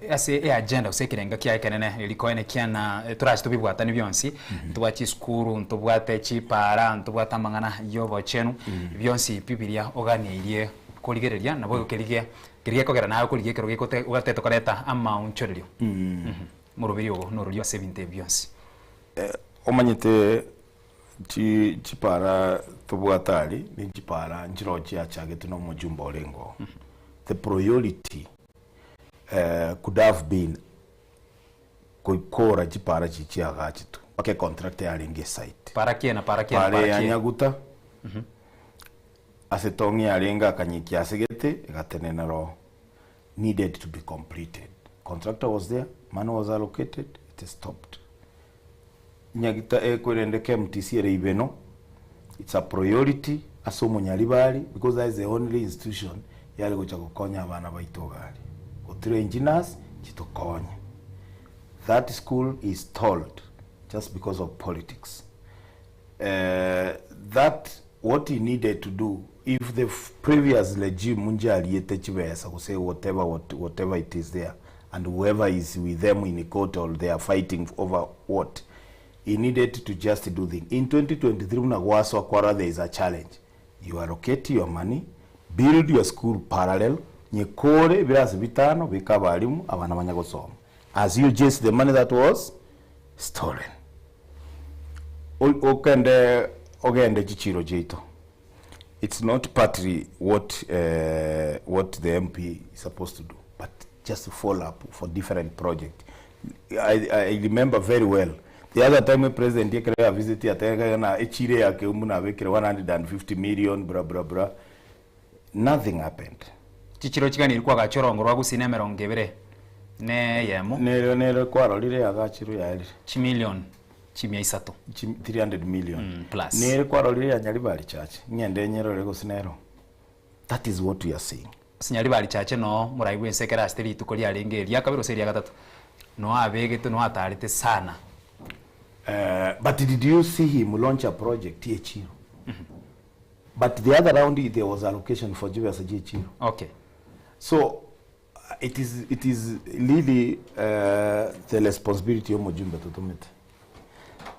Ase eagenda gose ekerenga kiaye ekenene erikoene kiana torache tobibwatani bionsi, ntobwate chisukuru, ntobwate chipara, ntobwate amang'ana y'obochenu bionsi bibiria oganeirie korigereria nabo kerigia kerigia kogera nawe korigia ekerogo ekote ogatete koreta amaonchorerio. Moroberi ogo norori ase ebinto ebi bionsi. Omanyete chipara tobwate ni chipara nchiro chiachagete na omojumbe orengo. The priority could have been koikora chipara chichiagachitu ake contract yarenge site. Parakie na parakie na pare ya parakie. Nyaguta ase tongi yarenge akanyikia asegete egatenena ro needed to be completed. Contractor was there, money was allocated, it stopped. Nyagita ekwerende KMTC ere ibeno, it's a priority ase omonyaribari because that is the only institution yari gocha gokonya abana baito gari gotire engineers chitokonya. That school is stalled just because of politics. That what he needed to do if the previous regime njaliete chibesa kuse whatever, whatever it is there and whoever is with them in court or they are fighting over what he needed to just do thing in 2023 mnagwaswa kwara there is a challenge. You allocate your money, build your school parallel nyekore birasi bitano bikabarimu abana banyagosoma as you just the money that was stolen. Okende ogende chichiro cheito, it's not partly what the MP is supposed to do, but just to follow up for different project. I remember very well the other time president yekere visit atega na echire yake umuna abekere 150 million, bra bra bra, nothing happened. Chichiro chiganiri kwagachorongo rwa gusina emerongo ebere ne yemo. Nero nero kwarorire agachiro yarire chimillion chimia isato. 300 million plus. Nere kwarorire ya Nyaribari Church ng'ende nyerore gosinero. That is what we are saying. Sinyaribari Chache no murai bwensekera ase rituko riarenge eria kabere ase eria gatato no abegete no atarete sana. But did you see him launch a project Chiro? But the other round there was allocation for Julius Chiro. So it is really the responsibility of Mujumbe Tutumete.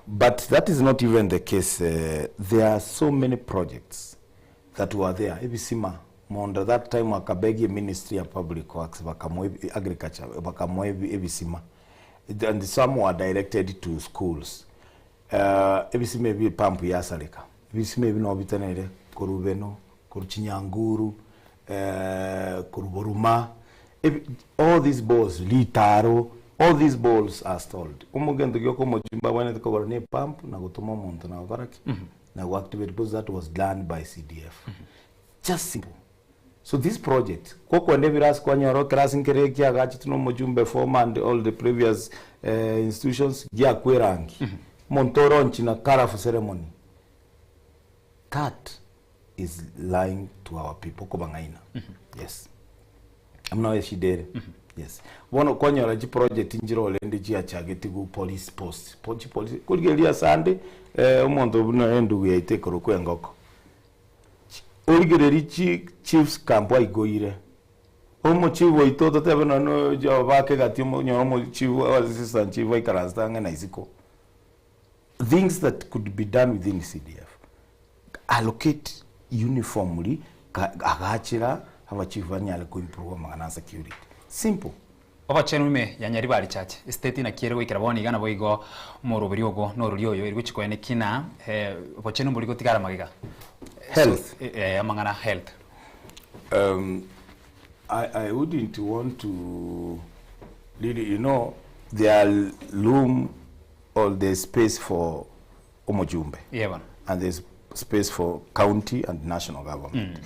But that is not even the case. There are so many projects that were there. Ebisima Monda that time akabegi Ministry of Public Works bakamwe agriculture bakamwe ebisima. And some were directed to schools. Ebisima ebi epump yasareka, ebisima ebi nabo bitenenere korwa Beno, korwa Chinyanguru, korwa Boruma, ebi all these boreholes, Ritaro, all these boreholes are stalled. Omogento gioka omochumba abwenerete kogora na epump na gotoma omonto na gokora ki? Na go activate because that was done by CDF. Just simple. So this project, gokwenda ebirasi kwanyora ekerasi nkere ekiagachetwe na omochumbe former and all the previous institutions, giakwa erangi. Omonto oronchi na colourful ceremony. That is lying to our people, okobang'aina. Yes. Buna eshida ere. Yes. Bono kwanyora chiproject nchire orende chiachagetigwe police post. Po chipolice, korigereria ase ande, omonto buna endugu yaito ekorokwa engoko. Origererie chi chiefs camp aigoire. Omochief oito totebe nonye na oyo bake gati onyore omochief assistant chief aikaransete ang'e na isiko. Things that could be done within CDF, allocate uniformly agachera abachief banyare ko improve amang'ana a security. Simple. Obochenu ime ya Nyaribari Church Estate naki ere goikera bono iga naboigo omoroberi ogo norori oyo eri gochia koene kina obochenu mbori gotigara magega. Health. Eh, amang'ana health. I, I wouldn't want to really, you know, there are room or there's space for omojumbe. Yeah, bono. And there's space for county and national government.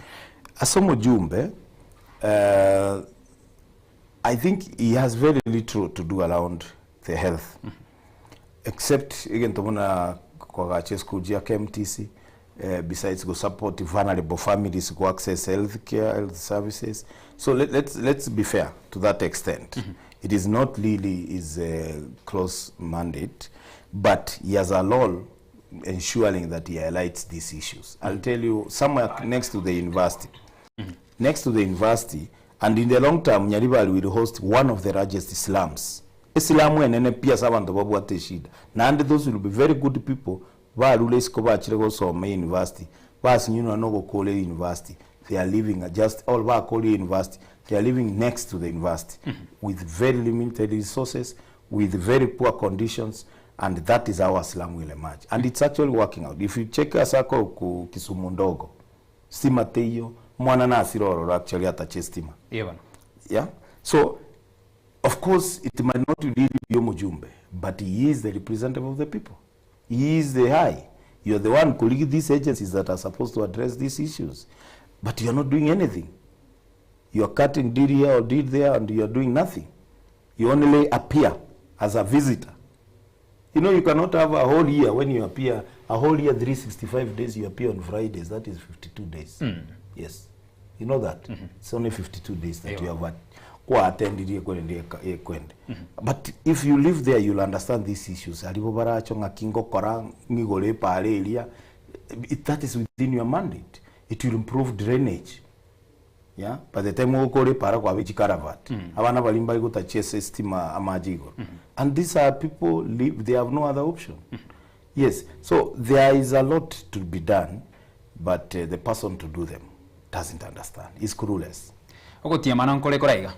Ase omojumbe, I think he has very little to do around the health. Except egento buna koagacha eschool chia KMTC, besides go support vulnerable families go access health care, health services. So let's be fair to that extent. It is not really his close mandate, but he has a role ensuring that he highlights these issues. I'll tell you, somewhere next to the university, next to the university, and in the long term, Nyaribari will host one of the largest slums. Esilamu enene pia ase abanto babwate eshida. Naende those will be very good people barure isiko bachire gosoma university, basinyunwa na ogokora university. They are living just all bakora university. They are living next to the university with very limited resources, with very poor conditions, and that is how a slum will emerge. And it's actually working out. If you check asako ku Kisumu ndogo, stima teiyo, mwana na asiroro actually atache stima. Yeah, bana. Yeah. So, of course, it might not really be Omujumbe, but he is the representative of the people. He is the high. You're the one calling these agencies that are supposed to address these issues, but you're not doing anything. You're cutting deal here or deal there, and you're doing nothing. You only appear as a visitor. You know, you cannot have a whole year when you appear, a whole year, 365 days, you appear on Fridays. That is 52 days. Yes. You know that? It's only 52 days that you have kwa attend kwende. But if you live there, you'll understand these issues. Aribo baracho ng'aki ngokora ng'igore pare area. That is within your mandate. It will improve drainage. Yeah? By the time ukore para kwa chikaravat. Abana bali mbali gutachia stima amajigo. And these are people live, they have no other option. Yes. So there is a lot to be done, but the person to do them doesn't understand. He's clueless. Ogotiamana nkore koraiga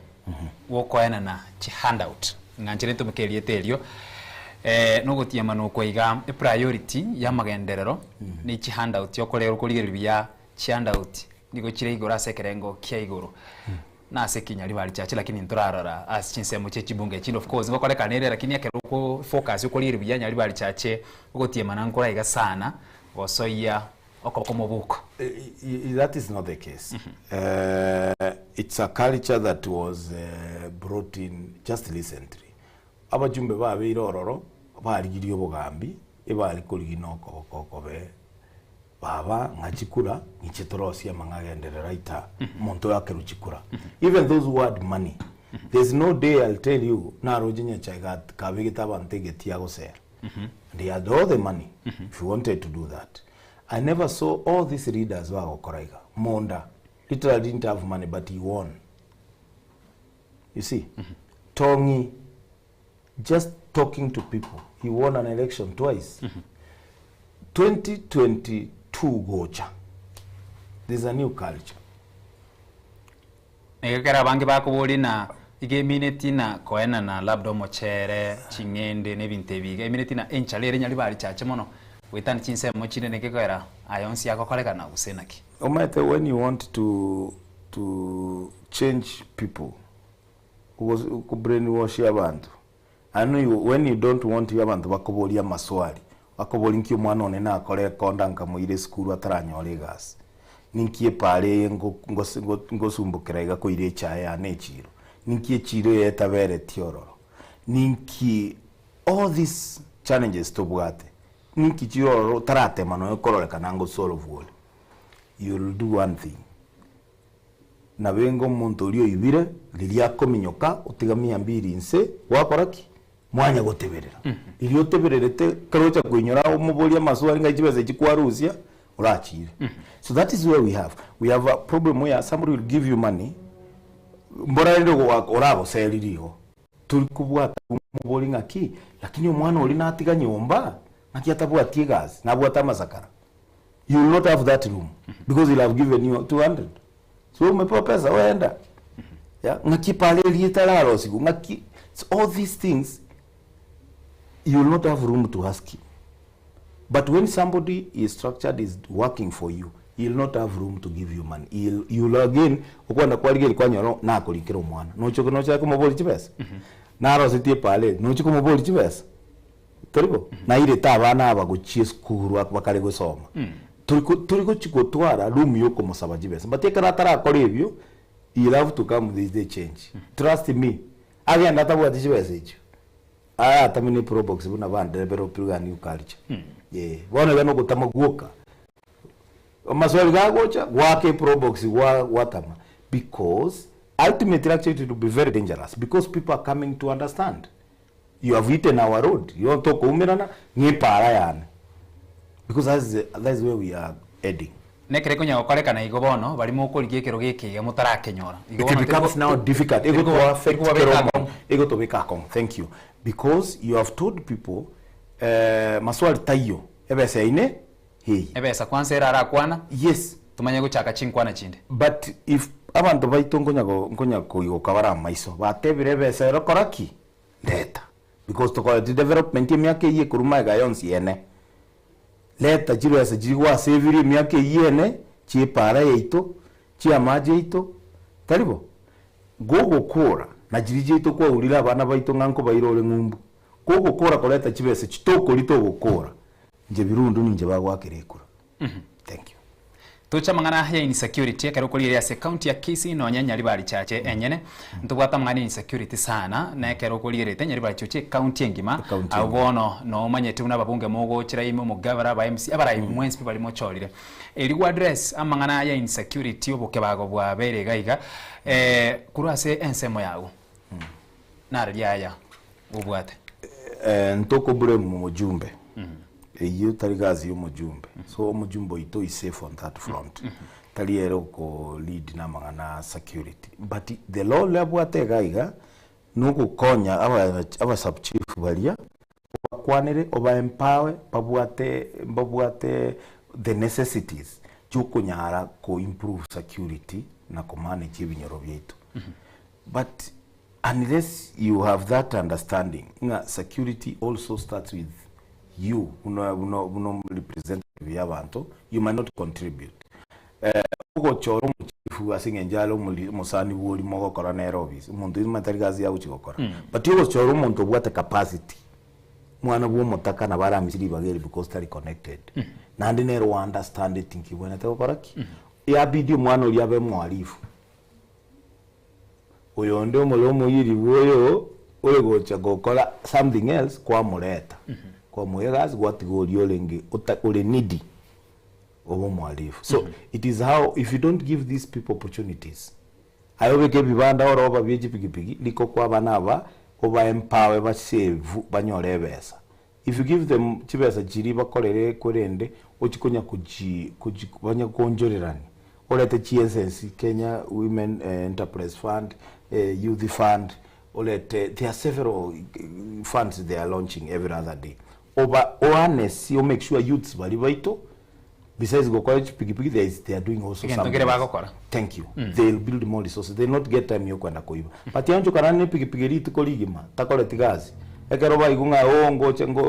gokoenana chi handout ng'anchire ntomeke erieta erio nogotiamana okoiga epriority ya magenderero ni chi handout yokorera okorigereria buya chi handout nigo chire igoro ase ekerengo kia igoro na ase Kinyaribari Church lakini ntorarora ase chinsemo chia chibunge chinde of course ngokorekana ere lakini ekero oko focus okorigereria buya Nyaribari Church ogotiamana nkoraiga sana gosoyia okoboko mobuko. That is not the case. It's a culture that was brought in just recently. Abajumbe babeire ororo barigirie obogambi ebari korigina okoboko okobe baba ng'achikura ng'iche torosie amang'agenderera ita omonto oyo akerwa chikura. Even those who had money, there's no day, I'll tell you, naroche Nyachae kabegete abanto egeti agosera. And he had all the money if he wanted to do that. I never saw all these leaders bagokora iga. Monda literally didn't have money, but he won. You see, Tongi, just talking to people, he won an election twice. 2022 gocha, there's a new culture. Egekera abange bakobori na Iga emineti na koenana labda omochere, ching'ende na ebinto ebi iga emineti na enchara ere nyari barichache mono goetania chinsemo chinde naki ekogera aya onsi agokorekana gose naki? Omanyete when you want to to change people, ko brainwash abanto, Yaani when you don't want abanto bakoborie amaswali, bakoborie nki omwana one nakore ekonda nkamoira esukuru ataranyora egasi, ninki epaara eye ngosumbokera iga koira echae yane echiro, ninki echiro eye etabereti ororo, ninki all these challenges tobwate, ninki chire ororo otaratema nonya kororekana ngosolve ore, you'll do one thing. Nabenge omonto oria oibire, riria akominyoka, otiga mia mbiri inse, gwakora ki? Mwanya goteberera. Riria otebererete, ekero ocha koinyora omoborie amaswali ng'ai chibesa echi kwarusia, orachire. So that is where we have. We have a problem where somebody will give you money, mbora rende oragoseririe igo. Tori kobwata omoborie ng'aki, lakini omwana oria natiga nyomba, ng'aki atabwati egasi, nabwate amasakara. You will not have that room because he'll have given you 200. So umepewa pesa weenda. Yeah, ng'aki pale erieta rarosigo ng'aki so all these things you will not have room to ask him. But when somebody is structured is working for you, he will not have room to give you money. He'll, you will again okwenda kwarigeria kwanyora nakorikera omwana. Nochoke nochake komobori chibesa. Narosetie epale nochi komobori chibesa. Toribo? Nairete abana aba gochia esukuru ak bakare gosoma. Tori ko tori gochi gotwara room ya okomosaba chibesa. But ekero atarakora ebio, he'll have to come with the change. Trust me, agende atabwati chibesa echio, aratame ne probox buna bandevelopire iga new culture. Eh, bono iga nogotama gwoka. Amaswali gagocha, goaka eprobox gwa gwatama because ultimately actually it will be very dangerous because people are coming to understand. You have eaten our road, igo tokoumerana ng'epaara yane because that is that is where we are heading. Nekere konya gokorekana igo bono, baria mokorigia ekerogo eke iga motarakenyora. Igo It bono becomes now difficult, teri egoto affect teri kera kobabeka omonto, akong'u. egotobeka akong'u, thank you, because you have told people maswali taiyo, ebesa yaino eye. Ebesa kwanza ere arakwana, Yes. tomanye gochaka chinkwana chinde. But if abanto baito nkonya go nkonya koigoka bare amaiso, batebire ebesa ero kora ki? Leta. Because tokoreti development emiaka eyio ekorwa magega yonsi ene. Leta chibesa chiria gwasevirie emiaka eyio ene, chia epaara yaito, chia amache aito, tari bo? Gogokora, na chiria chiaito kwaurire abana baito ng'a nkobaira ore ng'umbu. Gogokora koreta chibesa echi tokori togokora, inche Birundu ninche bagoakera ekura. Thank you. Toche amang'ana ya insecurity ekero okorigereria ase ecounty ya Kisii nonya Nyaribari Chache enyene ntobwate amang'ana ya insecurity sana na ekero okorigereria Nyaribari Chache ecounty engima Ecounty abwo engima. bono nomanyete buna ababunge mogochera ime omogavana aba MCA abarai mwensi pi baria mochorire erio go address amang'ana ya insecurity obokebago bwabeire iga iga korwa ase ensemo yago nararia aya obwate. Ntoko blame omojumbe, eyio tari gasi ya omojumbe, so omojumbe oito is safe on that front, tari ere oko lead na amang'ana a security, but the role abwate iga iga, nogokonya aba aba sub chief baria, obakwanere oba empower babwate mbabwate the necessities chiokonyara ko improve security na ko manage ebinyoro biaito. But unless you have that understanding ng'a security also starts with you buna buna buna representative ya abanto, you might not contribute. Ogochora omochifu ase eng'encho are omori omosani bwa oria mogokora nere office, omonto oyio omanyete tari gasi yagochia gokora. But ogochora omonto obwate capacity, mwana bwa omotaka nabo aramisi ribaga eri because tari connected. Naende nere o understandeti nki obwenerete gokora ki? Yabidi omwana oria abe mwalifu. Oyonde omore omoyiri bw'oyo ore gocha gokora something else kwamoreta, kwamoa egasi gwatiga oria orenge ota ore needy obe omwalifu. So it is how if you don't give these people opportunities, aye obeke ebibanda ore oba bie chipikipiki riko kwa abana aba oba empower basave banyore ebesa. If you give them chibesa chiria bakorere korende ochie konya kochi kochi banya koonchorerania orete chiessence Kenya Women Enterprise Fund, Youth Fund, orete there are several funds they are launching every other day. Oba oharness o make sure youths baria baito. Besides gokora chipikipiki there is they are doing also Egento something kere else. bagokora. Thank you. They will build more resources. They will not get time yokwenda koiba. But yaonchokana ne epikipiki rituko rigima takoreti gasi. Ekero baigwa ng'a oo ngoche ngo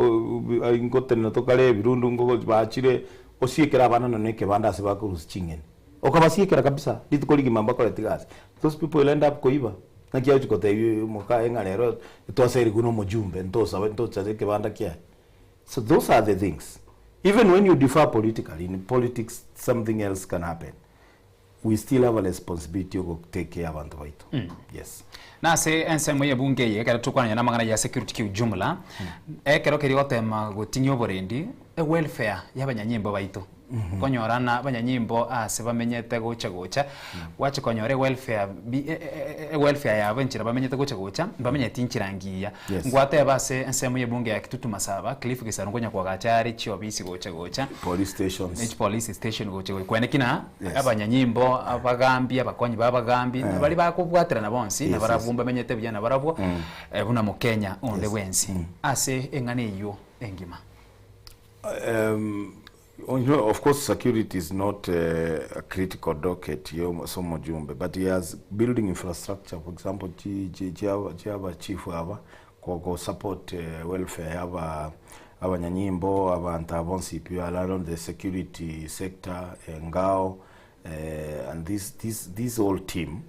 ngotenena tokare ebirundu ngo bachire osiekere abana nonya ekebanda ase bakorusia ching'eni. Okabasiekera kabisa rituko rigima mbakoreti gasi. Those people will end up koiba. Naki agochi kotebia mokaye ng'a rero twaserigwe na omojumbe ntosabe ntochase ekebanda kiaye. So those are the things. Even when you differ politically, in politics something else can happen. We still have a responsibility yo take care abantu baito. Yes. Nase ensemo y'ebunge eye ekero tokwananya namang'ana ya security kiujumla, ekero keria gotema goting'ia oborendi, ewelfare y'abanyanyimbo baito. Okonyora na abanyanyimbo ase bamenyete gocha gocha, gwacha konyora ewelfare bi e- e- ewelfare yabo enchera bamenyete gocha gocha, mbamenyeti nchera ngiya. Yes. Ngwateba ase ensemo y'ebunge ya Kitutu Masaba, Cliff Gisaru nkonya koagacha are chiobisi gocha gocha, Police stations. ne chipolice station gocha gocha kwene kina Yes. abanyanyimbo, abagambi, abakonyi ba abagambi, Eh. na baria bakobwaterana bonsi, Yes, nabarabwo yes. mbamenyete buya nabarabwo, eh, buna mokenya onde Yes. bwensi. Ase eng'ana eywo engima. Um, you know, of course, security is not a critical docket yo ase omojumbe, but he has building infrastructure, for example, chi chi chiaba chiaba chief aba ko ko support uh, welfare yaba abanyanyimbo abanto aba bonsi pi along the security sector eh, ngao eh, and this this this whole team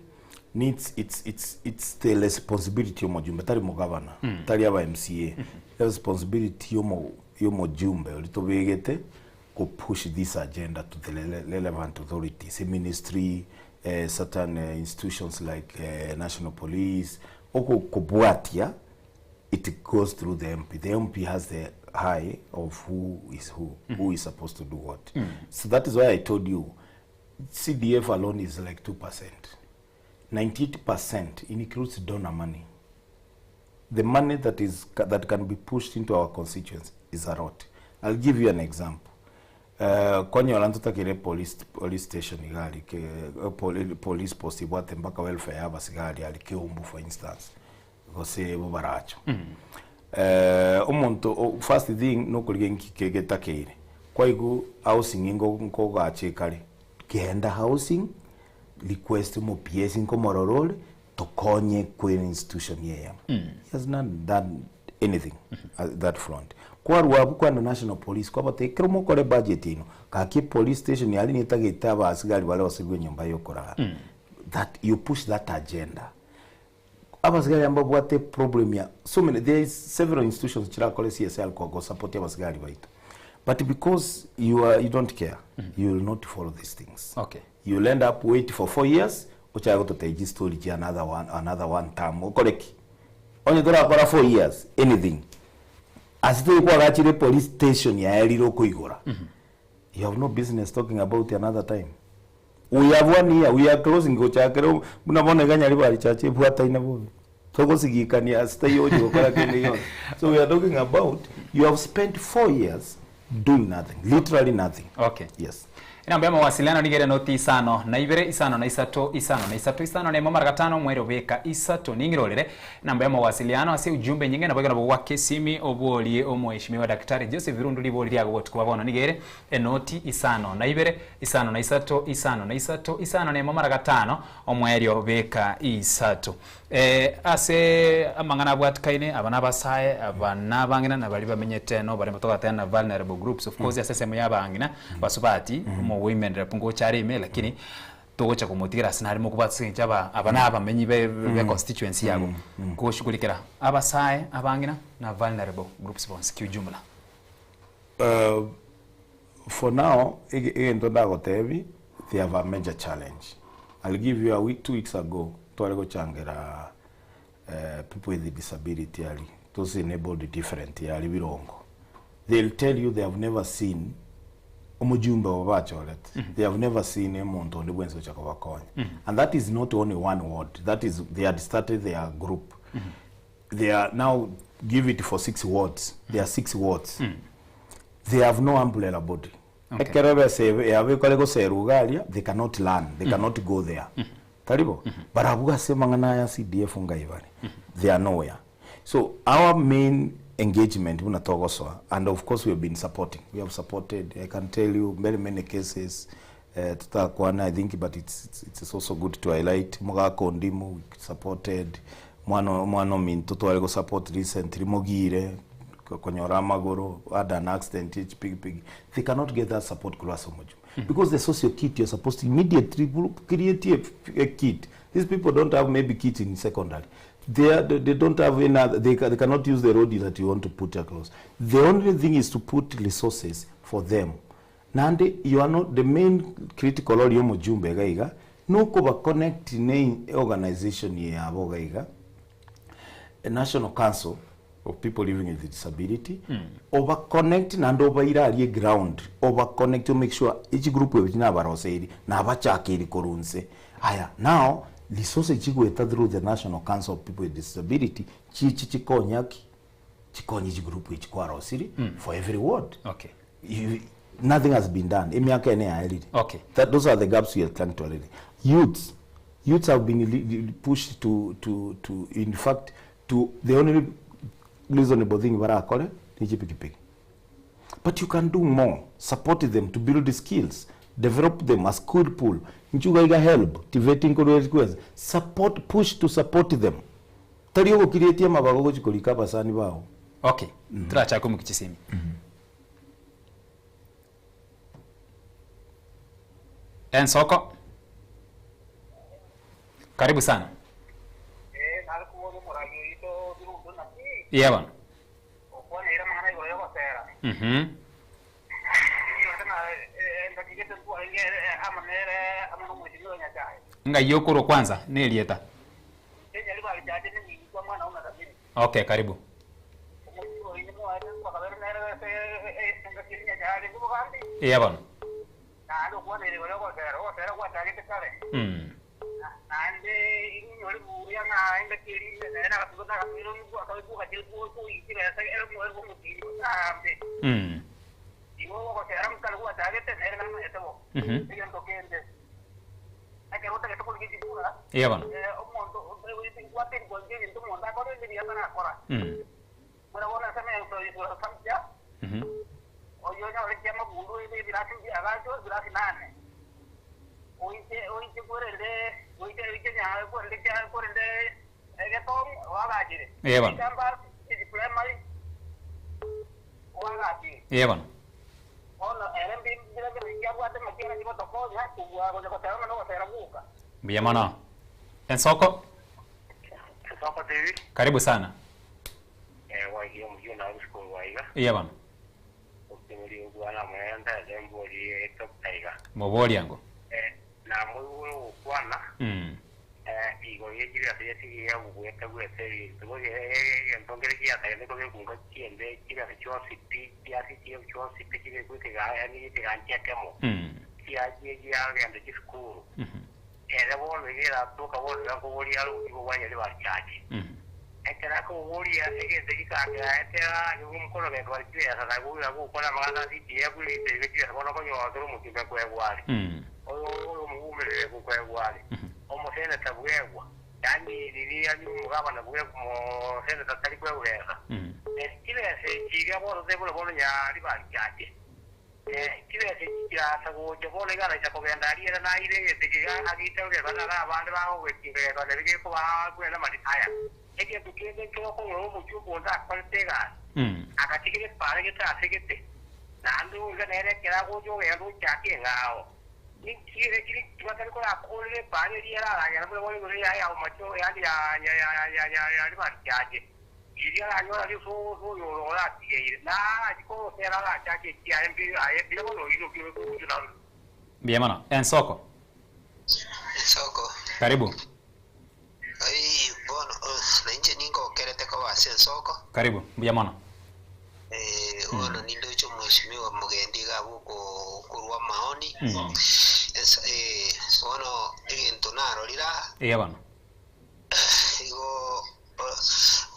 needs it's it's it's the responsibility yomojumbe tari mogavana tari aba MCA the responsibility yomo yomojumbe ori tobegete go push this agenda to the rele- relevant authorities ministry eh, certain eh, institutions like eh, national police oko kobwatia it goes through the MP. The MP has the eye of who is who, who is supposed to do what. So that is why I told you, CDF alone is like 2%. 98% includes donor money. The money that is that can be pushed into our constituents is a lot. I'll give you an example. Uh, kwanyola ntotakire police, police station igari ke, uh, poli, police post ibwate mpaka welfare y'abasigari ari Keumbu for instance gose bobaracho eh, omonto o- first thing nokorigia nki kegetakeire kwaigu housing ingo nkogacha ekare genda housing request omo PS nkomorora ore tokonye kwe institution yeyemo he has not done anything at that front kwarwa abwo kwenda national police kwabata ekero mokore budget ino gaki police station yari netagete abasigari bare basigwe enyomba yokorara that you push that agenda abasigari amba babwate problem ya so many there is several institutions chirakore CSL kwa go support abasigari baito but because you are you don't care you will not follow these things Okay. you will end up wait for 4 years ochaka gototeji story chia another one another one term okoreki onye torakora 4 years anything ase tokwagachire police station yaerire okoigora you have no business talking about another time we have one year we are closing gochakera buna bono iga nyaribari chache ebwataine bobe togosigikania ase taiyo ochi gokora kende gionsi so we are talking about you have spent 4 years doing nothing literally nothing Okay. yes Enamba ya mawasiliano nigo ere noti isano na ibere, isano na isato, isano na isato, isano na emo mara gatano, omweri obeka isato. Ning'irorere enamba ya mawasiliano ase ujumbe enyinge nabo ekero bogwaka esimi oborie omoeshimiwa Daktari Joseph Birundu ribori riago botuko bwa bono nigo ere enoti isano na ibere, isano na isato, isano na isato, isano na emo mara gatano, omweri obeka isato. Eh, ase amang'ana abwatikaine, aba nabasae, aba nabang'ina, na baria bamenyete noborembe togateba na vulnerable groups, of course ase ensemo ya abang'ina, basubati, omo women rep ngocha are ime, lakini togocha komotigera ase nare mokobwata ase eng'encho aba aba na abamenyi be be constituency yabo, koshughulikera abasae, abang'ina, na vulnerable groups bonsi kiujumla. Uh, for now, ege- egento ndagotebi, they have a major challenge. I'll give you a week, 2 weeks ago, tware gochangera people with disability ali, those enabled different yali birongo. They'll tell you they have never seen omujumbe obo bachorete. They have never seen omonto onde bwensi ocha kobakonya. And that is not only one ward. That is, they had started their group. They are now give it for six wards. There are six wards. They have no umbrella body. Okay. Ekero bese yabekore goserwa iga aria, they cannot learn, they cannot go there. Taribo? Barabwo ase amang'ana aya CDF ngai bare. They are nowhere. So our main engagement buna togosoa and of course we have been supporting, we have supported, I can tell you very many cases totakwana I think but it's, it's, it's also good to highlight omogaka Ondimu we supported, omwana omwana ominto tware go support recently Mogire konyora amagoro had an accident ye chipigipigi, they cannot get that support korwa ase omochumbe because the social kit you're supposed to immediately create a, a kit these people don't have maybe kit in secondary They, are, they don't have any other, they, they cannot use the road that you want to put across. The only thing is to put resources for them. Nande you are not the main critical role y'omojumbe iga iga nokoba connect ne organization yabo iga iga a National Council of People Living with Disability oba connect naende obaire aria eground oba connect o make sure echi group ebi nabaroseiri nabachakeiri korwa nse aya now resources chigoeta through the National Council of People with Disability chiche chikonye aki chikonye chigroup echi kwarosiri for every ward Okay. you, nothing has been done emiaka ene yaerire Okay. that, those are the gaps we are trying to already youths youths have been li- li- pushed to, to, to in fact to the only reasonable thing barakore ni chipikipiki but you can do more support them to build skills develop them a school pool nchuga iga help tiveting kweza support push to support them tari ogokirietie amabago gochikorika abasani bao Okay. Turachaka omokia chisemi. Ensoko. Karibu sana. Iya bono. Mhm. Ng'ai okorwa kwanza na erieta? Okay, karibu. Iya bono. Mm. Mm. Mhm. Iya bono. Mm. Mhm. Iya bono. Iya bono. Mbuya mono. Ensoko. Ensoko TV. Karibu sana. Eh, waigire omoyio narusia korwa iga. Iya bono. Okemoria ogwana omonene ntete mbori doctor iga. Moboria ango. Eh, namoigure ogokwana Mm. eh, igoro ye chibesa chiatigire abuguete gwete ebinto boria egento nkere giatagete kobekunga chiende chibesa chionsi pi chiasi chionsi pi chibekwa ekigaa yaani ekigaa ekemo Mm. chiachie chiagenda chisukuru Ere bono iga eratoka bono iga nkoboria are obotuko bwa Nyaribari Church. Ekero akoboria egento gikangea etera nigo omokono gento bare chibesa na goira gokora amang'ana ase CDF rite iga chibesa bono okonyora tore omochumbe nkoegwa are. Oyo oyo omogumerere nkoegwa are. Omoseneta bwegwa. Yaani nini yaani omogabana bwegwa omoseneta tari kwegwa besa. Chibesa echi iga bono tebuna bono Nyaribari Church. Chibesa echi chirasa gocha bono iga araisa kogenda aria ere naire egento eke iga agite ogeba naro abande bagogetinga geba nabio gekobaa kwena amaritaya. Egento kende nkere okong'ora omochie omonto akorete egasi, agatigera epaara gete ase gete, naende oiga nere ekero agocha ogenda ochake eng'ao. Ninki ere kiri batari korakoorera epaara eria eraragera buna bono igoro yaye ya omochie yaani ya ya ya ya ya ya ribarichache. Riria aranyore aria ase oyo oratigeire, na arachie korosera arachake ekiaye mbi aye mbuya mono oinokie ogochia na Mbuya mono. Ensoko. Ensoko. Karibu. Ai, bono nainche ningokerete koba ase ensoko. Karibu. Mbuya mono. Eh, bono nindoche omweshimiwa Mogendi iga abwo okorwa amaoni. Ensa- eh, bono egento narorire aa, Eya bono. Igo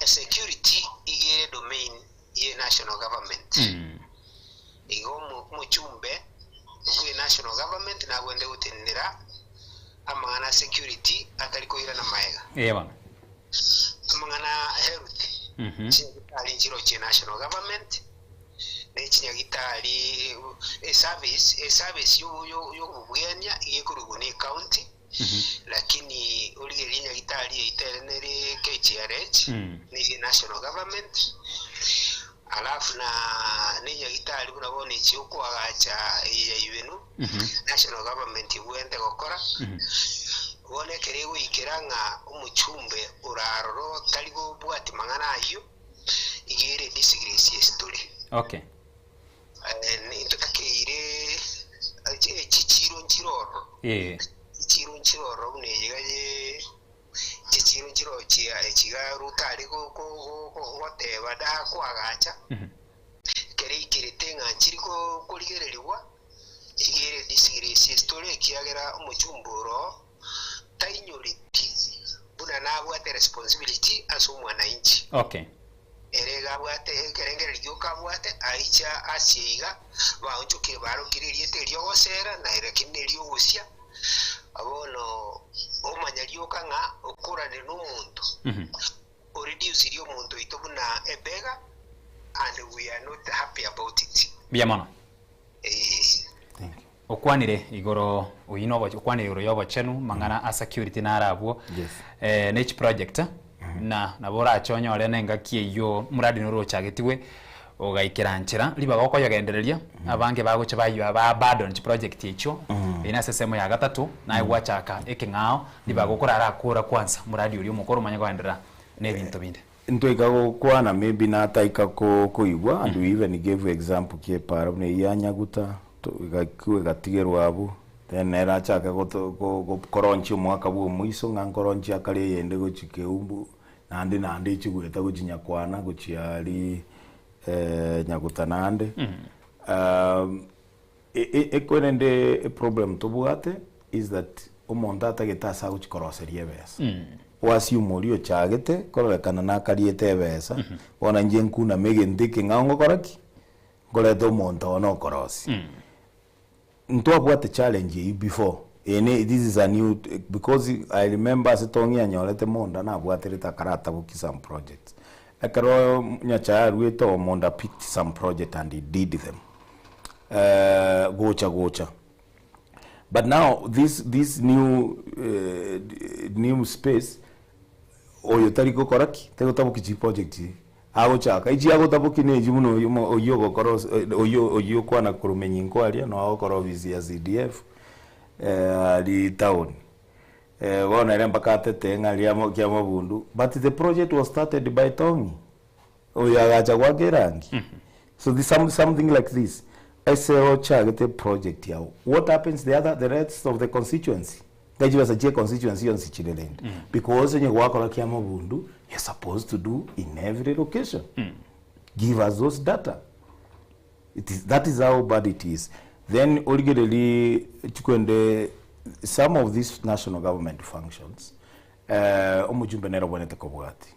esecurity iga ere domain ye national government. Igo omochumbe bwe national government nagwende gotenenera amang'ana a security atari koirana maega. Ee bono. Amang'ana a health Chinyagitari nchirochie national government, ne chinyagitari eservice, eservice yobobwenia iga ekorugwa ne ecounty, lakini origererie enyagitari yaito ere nere KTRH, neye national government, alafu na nenyagitari buna bono echi okoagacha eye ya Ibenu, national government ebwenerete gokora. Bono ekero egoikera ng'a omochumbe ore aroro tari kobwatia mang'ana ayio, iga ere disgrace ase tore. Okay. Ntotakeire chichiiro nchire ororo, chichiiro nchire ororo buna eye iga ye chichiiro nchire ororo chia chiga Ruto are goteba dakoagacha, ekero eikerete ng'a nchiri korigererigwa, iga ere disgrace ase tore ekiagera omochumba oro tainyoreti buna nabwate responsibility ase omwananchi. Okay. Ere iga abwate ekerengererio gioka abwate, aiche asie iga, baonchokire barokire erieta erio ogosera, na lakini nerio ogosia, bono omanya rioka ng'a okoranire nomonto, oreducirie omonto oito buna ebega, and we are not happy about it. Mbuya mono. Eeh. Okwanire igoro oyio nobo okwanire igoro y'obochenu mang'ana a security naro abwo Yes. eh, ne chiproject na nabo orache onyore na engaki eyio mradi noro ochagetigwe ogaikera nchera ribaga okoyogendereria abange bagocha baywa ba abandon chiproject echio eyio nase esemo ya gatato naye gwachaka ekeng'ao ribaga okorarakora kwanza mradi oria omokoro omanye koenderera na ebinto binde. Ntoika gokwana maybe nataika koigwa and we even gave example ki epara buna eyio ya Nyaguta egakwa egatigerwa abwo then nere achake koronchia omwaka bwa omoiso ng'a nkoronchia akare eyende gochia Keumbu naende naende echie goeta gochia Nyakwana gochia aria Nyaguta naende. Ekwerende eproblem tobwate is that omonto atagete ase agochia koroseria ebesa. O assume oria ochagete kororekana nakariete ebesa, bono inche nkuname egento eke ng'a ngokora ki? Nkoreta omonto one okorosia. Ntwabwate challenge eyio before, eye ne this is a new because I remember ase Tong'i anyorete Monda nabwaterete akaratabokia some projects. Ekero Nyachae aruete oo Monda picked some project and he did them. Gocha gocha but now this this new new space oyo tari gokora ki? Tari gotabokia chiproject agochaka echi agotabokia na echi buna oyio mo oyio ogokora oyio oyio okwana korwa menyinko aria no agokora ofisi ya CDF aria town bono ere mpaka atete ng'a aria kiamabundu but the project was started by Tong'i. Oyo agacha goaka erangi. So this some, something like this. Ase ochagete project yao, what happens the other the rest of the constituency? Ngai chibesa chie constituency yonsi chire rende. Because onye gwakora kiamabundu, you're supposed to do in every location. Give us those data. It is, that is how bad it is. Then origererie chikwende some of these national government functions, eh, omojumbe nere obwenerete kobwati.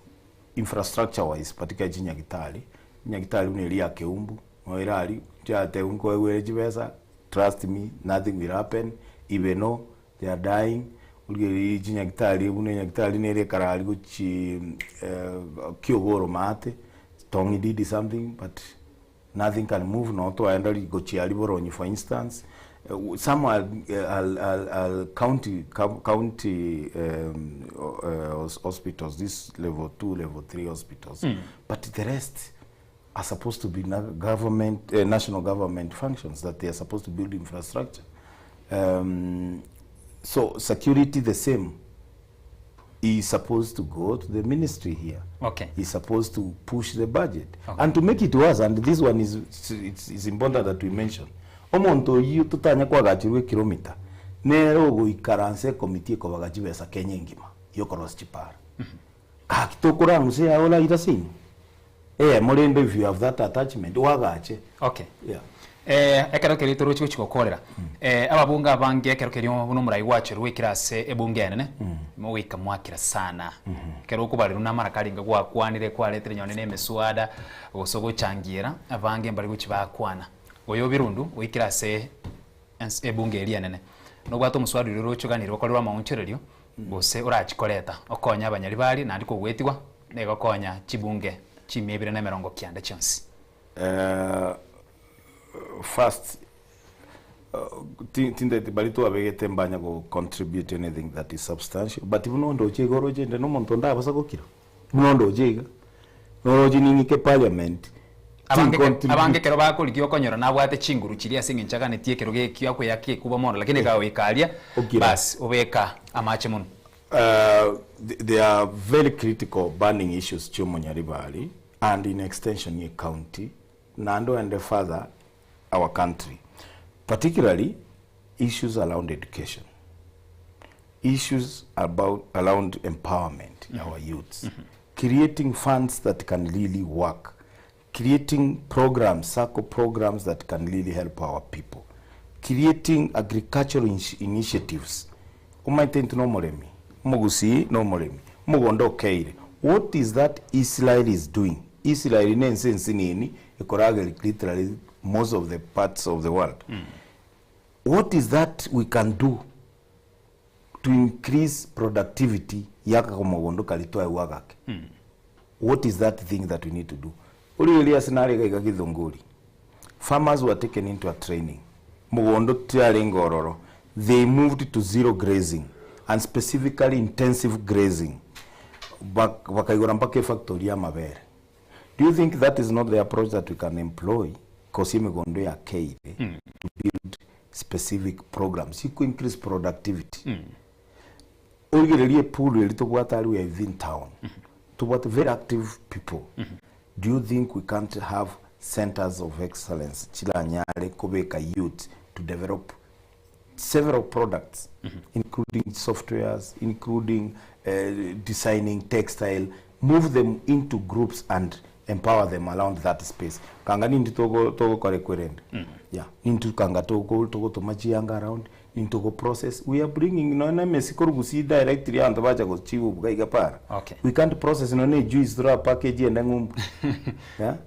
Infrastructure wise particularly chinyagitari, enyagitari buna eria ya Keumbu, noyo ere aria, chiatebiwa nkoegwa ere chibesa, trust me nothing will happen, even though they are dying, origereria chinyagitari buna enyagitari nere ekare aria gochii Kiogoro maate, Tong'i did something but Nothing can move noo twaenda gochia aria Boronyi for instance, some are, are, are, are county, county hospitals, this level 2, level 3 hospitals, but the rest are supposed to be government, national government functions that they are supposed to build infrastructure. So security the same. He is supposed to go to the ministry here. Okay. He's supposed to push the budget. Okay. And to make it worse, and this one is it's, it's important that we mention. Omonto oyio totanya kwagachirwa ekilomita nere ogoikaransa ekomiti ekobaga chibesa Kenya engima yokorosia chipara. Gaki tokorang'usa yaye oraira seino. Eyemo rende if you have that attachment oagache. Okay. Yeah. Eh, ekero keria torochi gochia gokorera eh, ababunge abange ekero keria buna omorai gwacherwa goikera ase ebunge enene mogoika mwakira sana ekero okobarerwa na amaraka aria inga gwakwanire kwaretire nyone na emeswada gose ogochangiera abange mbari gochia bakwana oyo Birundu goikera ase ens ebunge eria enene nobwate omoswada oria oroche oganire gokorerwa amaonchorerio gose orachie koreta okonye abanyaribari naende kogwetigwa nigo okonya chibunge. Chimia ibere na emerongo kianda chionsi. First, tintagete baria twabegete mbanya go contribute anything that is substantial, but buna ondoche iga oroche inde na omonto onde abasa gokira, buna ondoche iga, noroche ning'ike parliament, Abange tin contribute. Abange ekero bakorigia okonyora nabwate chinguru chiria ase eng'encho aganetie ekero gekio akoyaka ekuba mono lakini egagoika aria Okira. bas obeka amache mono. There are very critical burning issues chia omonyaribari and in extension ye county naende oende further our country particularly issues around education, issues about around empowerment our youths, creating funds that can really work, creating programs, circle programs that can really help our people, creating agricultural initiatives. Omanyete intwe nomoremi, omogusii nomoremi, omogondo okeire. What is that Israel is doing? Israel nense ensinini ekorageria literally most of the parts of the world. What is that we can do to increase productivity yakamogondo kari twaigwa gake? What is that thing that we need to do? Ori ase nare iga Githunguri, farmers were taken into a training. Mugondo tiarenge ororo. They moved to zero grazing and specifically intensive grazing. Bakaigora mpaka efactory ya mabere. Do you think that is not the approach that we can employ kosi emigondo ya keire to build specific programs you increase productivity? Origererie pool eri tobwate ari, we are within town, tobwate very active people. Do you think we can't have centers of excellence chiranyare kobeka youth to develop several products, including softwares, including designing textile, move them into groups and empower them around that space? Kanga nintu togo togokora ekwerende, yeah, nintu kanga togo togotoma chianga around nintu go process. We are bringing nona emesiko rugusi directly anto bacha gochibu buga para. We can't process none juice through a package ende ng'umbu, yeah.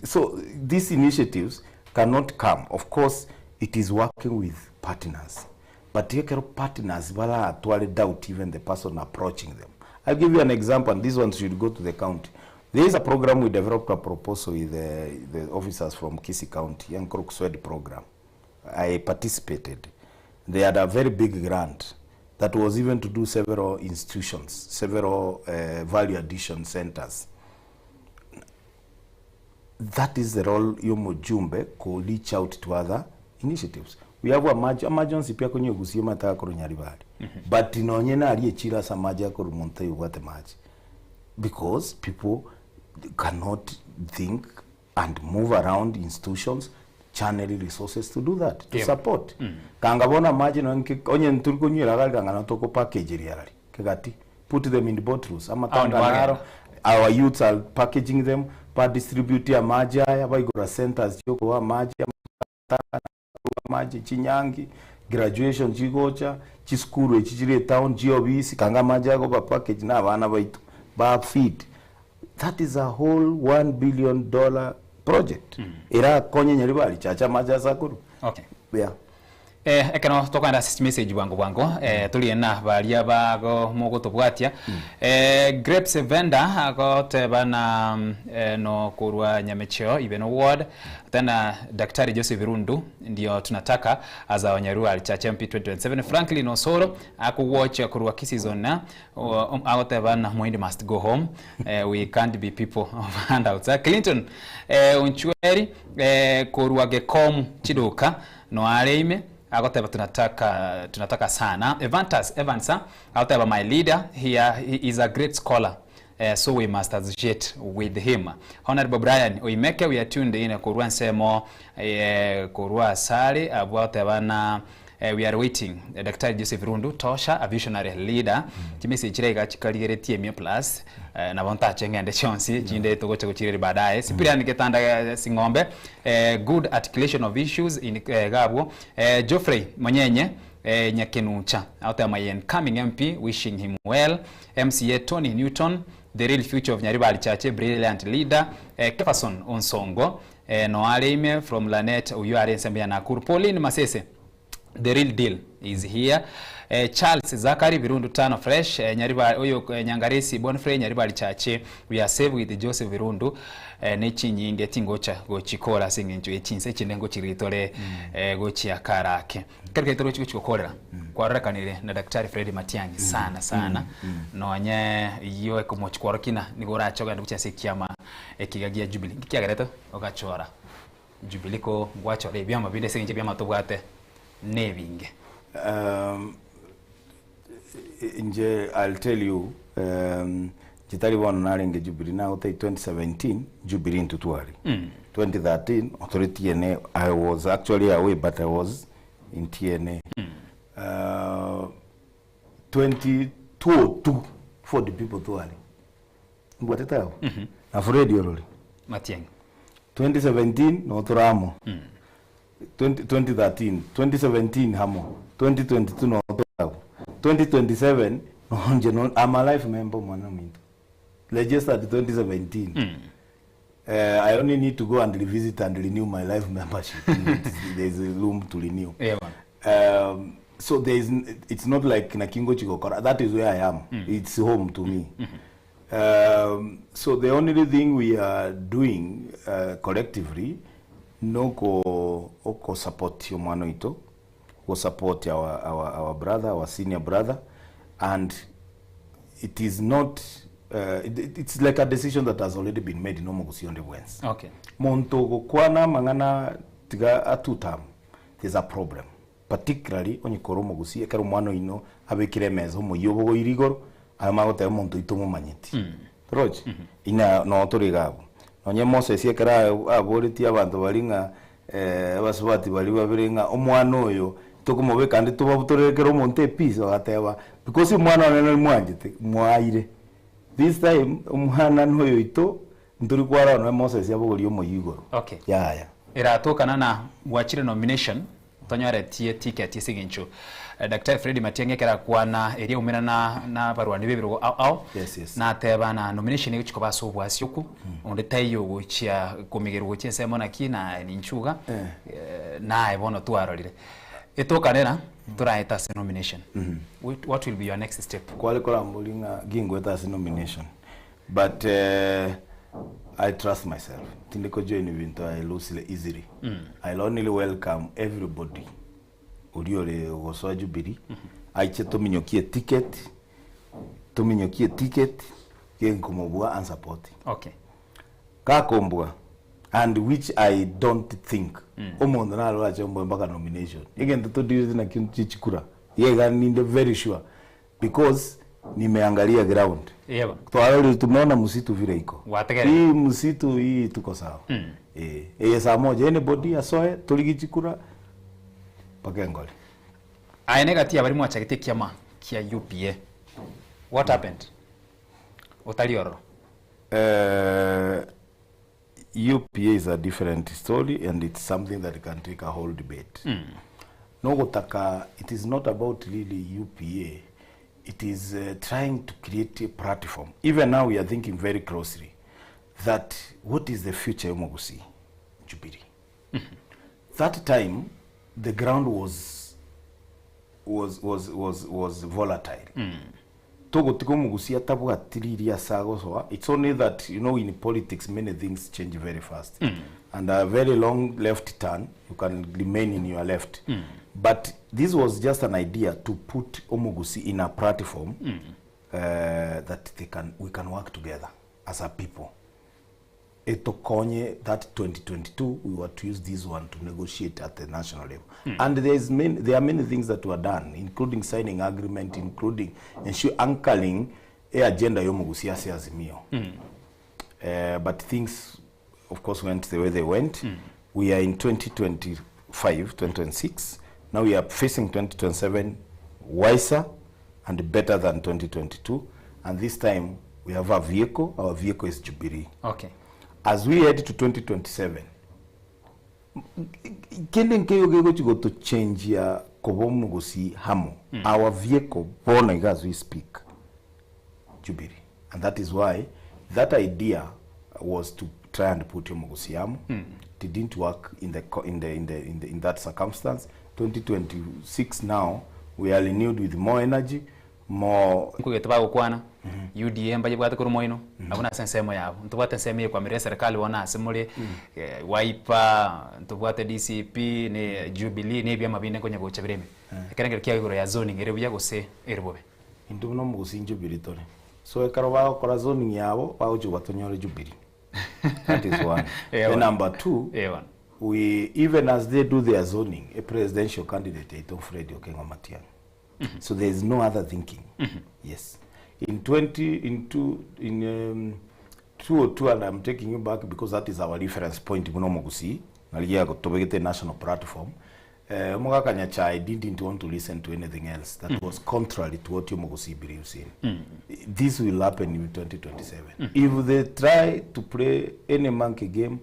So these initiatives cannot come. Of course it is working with partners, but yekero partners baratware doubt even the person approaching them. I'll give you an example, and this one should go to the county. There is a program we developed, a proposal with the officers from Kisii County, Yankrok Swed program. I participated. They had a very big grant that was even to do several institutions, several value addition centers. That is the role yomujumbe ko reach out to other initiatives. We have amaji amajonsi pia konye gusie mataka koru Nyaribari, but nonye nari echira sa maji akoru muntu yubwate maji, because people cannot think and move around institutions, channel resources to do that, to support. Kanga bona maji no onye nturi kunywera gari kanga no toko package riarari kegati put them in bottles amatanga naro. Our youths are packaging them, pa distribute ya maji aya baigora centers yoko maji maji chinyangi graduation chigocha chiskuru echi chiri town chiobisi kanga maji ago ba package na abana baitu ba feed. That is a whole $1 billion project. Era konye Nyaribari Chache maji asakuru. Yeah. Ekero tokogenda ase message bwango bwango, toriena baria bago mogotobwatia. Grapes vendor agoteba na no kurwa Nyamecheo Ibeno ward tena, Daktari Joseph Rundu ndio tunataka as our Nyaribari Chache MP 2027. Franklin Osoro akuwatch kurwa Kisii zone, agoteba na Muhindi must go home, we can't be people of handouts. Clinton Unchweri kurwa Gekom Chiduka no areime agoteba tunataka sana. Evantas Evans agoteba, "My leader here, he is a great scholar, so we must associate with him." Honorable Brian Oimeke, we are tuned in kurwa nsemo kurwa sare abwateba na we are waiting Dr. Joseph Rundu tosha, a visionary leader. Chimessage chiraiga chikarigeretie mia plus, nabo ntache ng'ende chionsi chinde tugocha guchireri baadaye. Cyprian Getanda Sing'ombe, good articulation of issues in gabwo. Geoffrey Monyenye Nyakenucha out there, my incoming MP, wishing him well. MCA Tony Newton, the real future of Nyaribari Chache, brilliant leader. Jefferson Onsongo, Noarime from Lanet uyu ari nsembe ya Nakuru. Pauline Masese. The real deal is here. Eh, Charles Zachary Birundu Tano Fresh eh, Nyariba oyo eh, Nyangaresi Bonfrey Nyaribari Chache we are safe with Joseph Birundu eh, ne chinyinge tingocha gochikora ase eng'encho ye chinsa echinde ngochiritore eh, gochia karake kero keito rochi gochi gokorera kwarorekanire na Daktari Fred Matiang'i sana sana nonye iyo ekomochi kwarokina nigo orache ogende gochia ase ekiama ekiga gia Jubilee nki kiagerete ogachora Jubilee ko gwachora ebiama binde ase eng'encho ebiama tobwate nebinge. Um, inche I'll tell you um, inche tari bono narenge Jubilee nagotebia 2017 Jubilee intwe tware. 2013 otore TNA I was actually away but I was in TNA. 2022 for the people tware. Mbwatete abwo? Na Fred orore. Matiang'i. 2017 no tore amo. 20 2013, 2017 hamo, 2022 no tore abwo. 2027 nonche no I'm a life member omwana ominto. Registered 2017. Eh, I only need to go and revisit and renew my life membership. There is a room to renew. Yeah, man. So there is, it's not like nakingo chigokora. That is where I am. It's home to me. So the only thing we are doing collectively, noko oko support omwana oito, go support our brother, our senior brother, and it is not it's like a decision that has already been made no mogusionde bwensi. Monto gokwana mang'ana tiga atutam, there's a problem. Particularly onyikoro mogusi ekero omwana oino abekire emesa omoyio obogoire igoro aye magoteba omonto oito omomanyeti. Torochi? Ina no tore iga abwo. Nonye Moses ekero aboretie abanto baria ng'a abasubati baria babere ng'a omwana oyo tokomobeka ande tobabutorere kera omonto epiece bagateba because omwana one nari mwanchete mwaire. This time omwana noyo oito ntori kwarora nonya Moses abogorie omoyio igoro. Yaya. Eratokana na gwachire nomination tonyoretie ticket ase eng'encho Daktari Fred Matiang'i ekero akwana eria aumera na na abarwani b'ebirogo ao ao nateba na nomination egochia koba ase obwasi okwo onde taiyo ogochia komigerwa gochia ensemo naki na ninchuga naye bono twarorire etokanera toraete ase nomination what will be your next step? Kware korambori ng'a gingoeta ase nomination but I trust myself tindi ko join ebinto I loosely easily I'll only welcome everybody oria ore gosoa Jubilee aiche tominyokie eticket tominyokie eticket genkomobua and support Gakombua and which I don't think omonto nare orache ombue mpaka nomination egento todirete nakio chichikura iga iga ninde very sure Because nimeangalia ground. Yebo. Twarorire tumeona msitu vile iko. Gwategerera. Hii msitu hii tuko sawa. Eh, eye saa moja anybody asoe torigi chikura mpaka engori. Aye negati ya baria mwachagete ekiama kia UPA. What happened? Otari ororo. Eh, UPA is a different story and it's something that can take a whole debate. Nogotaka, it is not about really UPA, it is trying to create a platform. Even now we are thinking very closely that what is the future y'omogusii? Jubilee. That time the ground was was was was was volatile. Togotiga omogusi atabwati riria ase agosoa, it's only that you know in politics many things change very fast and a very long left turn you can remain in your left but this was just an idea to put omogusi in a platform that they can, we can work together as a people etokonye that 2022 we were to use this one to negotiate at the national level. And there is many, there are many things that were done including signing agreement including ensure anchoring a agenda yomogusi ase Azimio. But things of course went the way they went. We are in 2025, 2026. Now we are facing 2027 wiser and better than 2022. And this time we have a vehicle. Our vehicle is Jubilee. As we head to 2027, kende nkeyo gegochi goto change ya koba omogosi hamo. Our vehicle bono iga as we speak, Jubilee. And that is why that idea was to, try and put Omogusi amo. It didn't work in the, in the, in the, in the, in that circumstance. 2026 now, we are renewed with more energy, more Nkogete bagokwana, UDA mbayebwate korwa moino, abwo nase ensemo yabo. Ntobwate ensemo eye ekwamera eserekari bono ase more, Wiper, ntobwate DCP, ne Jubilee, na ebiama binde nkonya gocha bire ime. Ekerengerio kiago igoro ya zoning ere buya gose ere bobe? Intwe buna omogusii Jubilee tore. So ekero bagokora zoning yabo, bagochia batonyore Jubilee. That is one. Then number two, we even as they do their zoning, a presidential candidate yaito Fred Okengo Matiang'i. So there is no other thinking. Yes. In 20 in two in 202 and I'm taking you back because that is our reference point muno Omogusii narigia tobegete national platform. Eh, omogaka Nyachae didn't want to listen to anything else that was contrary to what Omogusii believes in. This will happen in 2027. If they try to play any monkey game,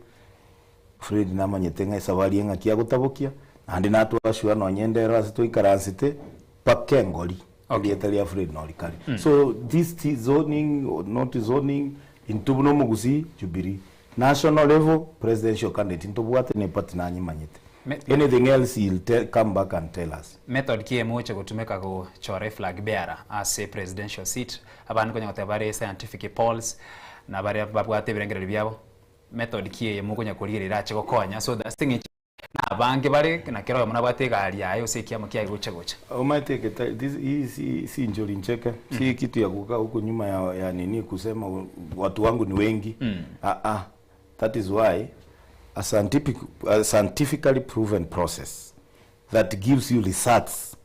Fred namanyete ng'a esabari eng'aki agotabokia, naende natwashua nonye ndero ase twaikaransete, mpaka engori, erieta ria Fred norikare. So this zoning or not zoning, intwe buna omogusii, Jubilee. National level, presidential candidate ntobwate na eparty nanyemanyete. Anything else he'll tell, come back and tell us. Method ki emoche gotumeka gochora eflag bearer ase presidential seat? Abande konya goteba bare scientific polls na baria babwate ebirengererio biabo. Method ki eye mokonya korigereria erache gokonya so that ase eng'encho na abange bare na kera oyomo nabwate egari yaye gose ekiamo kiaye gocha gocha. Omanyete eke ta this hii si si njori ncheke si kitu ya kukaa huku nyuma ya, ya nini kusema watu wangu ni wengi ah ah that is why a scientific a scientifically proven process that gives you results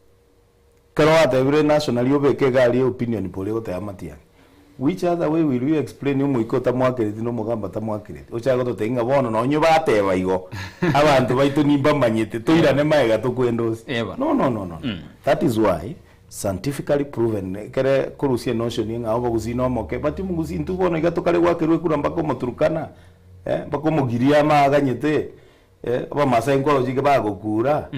Ekero gwatebire nationally obeke egari ya opinion poll egoteba Matiang'i, which other way will you explain omoika otamwakereti na omogamba otamwakereti? Ochake gototebia ng'a bono nonye bateba igo, abanto baito nimbamanyete, toirane magega tokwende ose. No, no, no, no. That is why scientifically proven ekere korusia enotion ng'a obogusii na omoke, but omogusii intwe bono iga tokare goakerwa ekura mpaka omoturukana, eh, mpaka omogiriama aganyete, Abamasai nkoroche iga bagokura,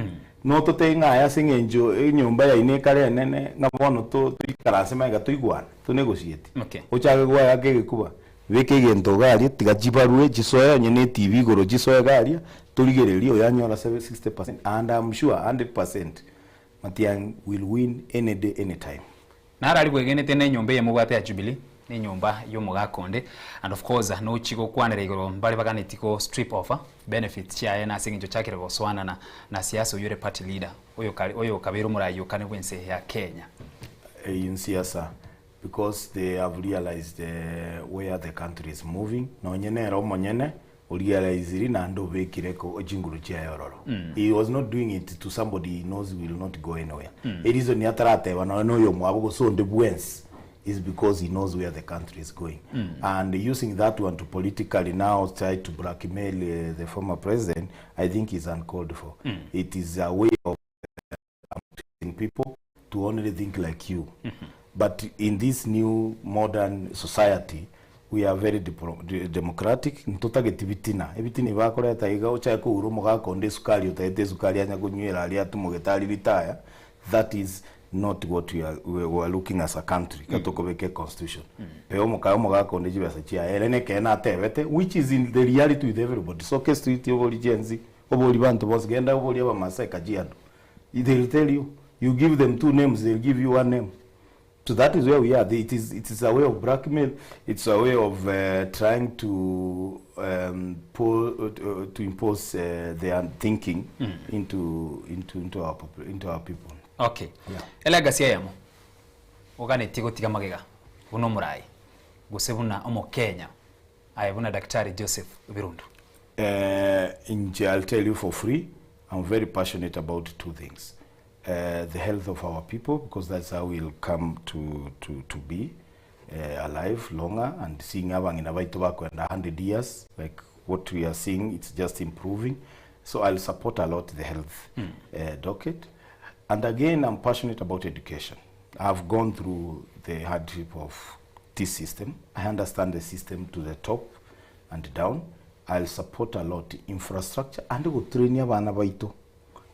nototebie ng'a aye ase eng'encho enyomba yaino ekare enene, ng'a bono toikaranse magega toigwane, tonegotiate. Okay. Ochake goeaka egekuba, beka egento iga aria, tiga chibarue chisoe onye ne etibi igoro chisoe iga aria, torigererie oyo anyora 60% and am sure 100% Matiang'i will win any day any time. Naro aria bwegenete nenyomba eye mobwate ya Jubilee, nenyomba y'omogaka onde, and of course nochie gokwanera igoro mbare baganetie go strip off benefits chiaye nase eng'encho ochakire gosoanana na siasa oyio ore party leader oyo kare oyo okabeire omoraai okane bwense ya Kenya. In siasa because they have realized where the country is moving nonye nere omonyene Oriaraisiri naende obekire chinguru chiaye ororo. He was not doing it to somebody he knows will not go anywhere. Ereason atarateba nonya na oyomwabo gose onde bwensi is because he knows where the country is going. And using that one to politically now try to blackmail the former president, I think is uncalled for. It is a way of people to only think like you. But in this new modern society, we are very democratic ntotageti bitina ebitina ebakoreta iga ochake koura omogaka onde esukari otaete esukari anya konywera aria atumogete aria retire that is not what we are, we, we are looking as a country mm. tokobeka constitution mm. pe omokaye omogaka onde chibesa chiaye ere nekeene atebete which is in the reality with everybody so ke street obori chensi obori banto bonsi genda obori abamasai kajiado They will tell you. You give them two names, they will give you one name. So that is where we are. It is, it is a way of blackmail. It's a way of uh, trying to um, pull, uh, to impose uh, their thinking mm. into, into, into, our, into our people. Okay. Yeah. Elegacy eyemo oganetie gotiga magega buna omorai gose buna omokenya aye buna Daktari Joseph Birundu. Uh, inche I'll tell you for free, I'm very passionate about two things. Uh, the health of our people, because that's how we'll come to, to, to be uh, alive longer and seeing abang'ina baito bakwenda 100 years, like what we are seeing, it's just improving. So I'll support a lot the health mm. docket. And again, I'm passionate about education. I've gone through the hardship of this system. I understand the system to the top and down. I'll support a lot infrastructure and gotrainia abana baito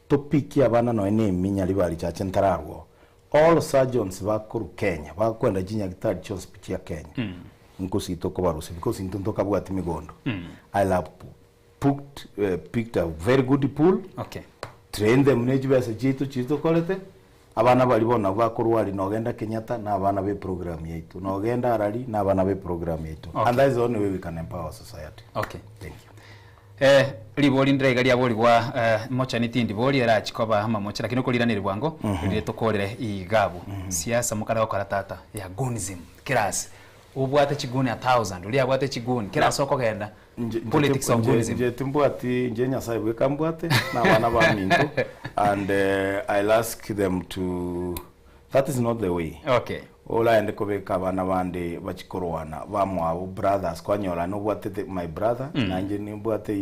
topikie abana nonya ne eminya ribari chache ntararwa oo. All surgeons bakorwa Kenya bakwenda chinyagitari chionsi pi chia Kenya. Nkosi tokobarusia because intwe ntokabwati migondo. I'll have put, picked a very good pool, Okay. train them ne chibesa chiaito chiria tokorete, abana baria bono nabwo bakorwaria nogenda Kenyatta na abana be program yaito, nogenda Arari na abana be program yaito. Okay. And that is the only way we can empower society. Okay. Thank you. Eh, ribori ndire iga riaborigwa eh, mochani tindi bori erachi koba amamocha lakini okoriraneri bwango rire tokorere igabu siasa mokare gokora tata ya gonism kirasi obwate chiguni a thousand oria abwate chiguni kirasi okogenda politics of gonism Nje timbwati nje Nyasaye bweka mbwate na abana baminto and I'll ask them to that is not the way. Okay. Oraende kobeka abana bande bachikorwana bamwabo brothers kwanyora nobwate my brother nanje nimbwate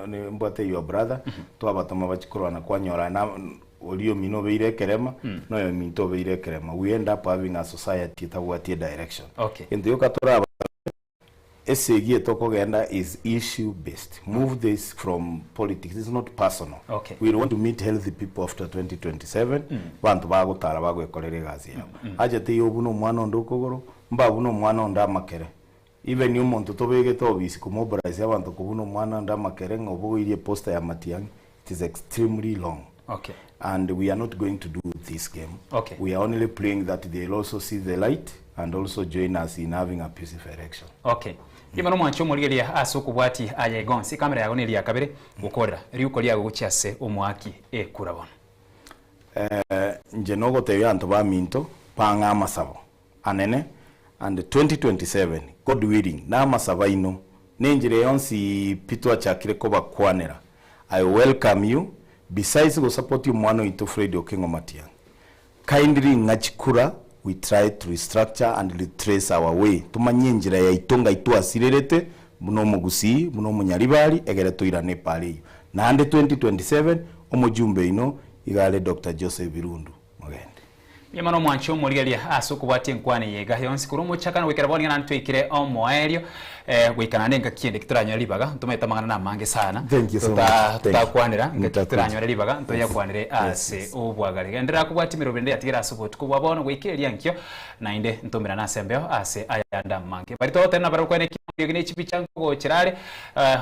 nimbwate your brother twabatoma bachikorwana kwanyora na oria omino obeire ekerema noyo ominto obeire ekerema we end up having a society etabwati direction. Okay. Egento gioka toraba esegi etokogenda is issue based move this from politics it's not personal. Okay. We want to meet healthy people after 2027 banto bagotara bagwekorera egasi yabo ache teiyo buna omwana onde okogoro mba buna omwana onde amakere even omonto tobegete obisi komobilize abanto kobuna omwana onde amakere ng'a obogoirie poster ya Matiang'i it is extremely long. Okay. And we are not going to do this game. Okay. We are only praying that they'll also see the light and also join us in having a peaceful election. Okay. Ime nomwanche omorigereria ase okobwatia aya iga onsi, ekamera yago neria ya kabere gokorera riuko riago gochia ase omoaki ekura bono. Eh, inche nogotebia abanto baminto bang'e amasabo anene and 2027 God willing na amasabo aino na enchera yonsi pi twachakire kobakwanera I welcome you besides gosupport omwana oito Fred Okengo Matiang'i kindly ng'a chikura we try to restructure and retrace our way tomanye enchera yaito ngai twasirerete buna omogusii buna omonyaribari egere toirane epara eyio naende 2027 omojumbe oino iga are Doctor Joseph Birundu Mogende. Nyuma nomwanche omorigereria ase okobwatia enkwana eye iga yonsi korwa omochakano goikera bono nigo naende twaikire omoerio eh, goika naende engaki ende kitoranyore ribaga ntomaete amang'ana namange sana Thank you so much. tota Thank you. totakwanera engaki Ntakwete. toranyore ribaga ntoyakwanere Yes, ase yes. obwagare genderera kobwatia emeroberi ende yatigere ase obotuko bwa bono goika eria nkio naende ntomerane ase embeo ase ayande amange baria togoteba nabarabwo kwene Eriogi ne chibicha nkogochera are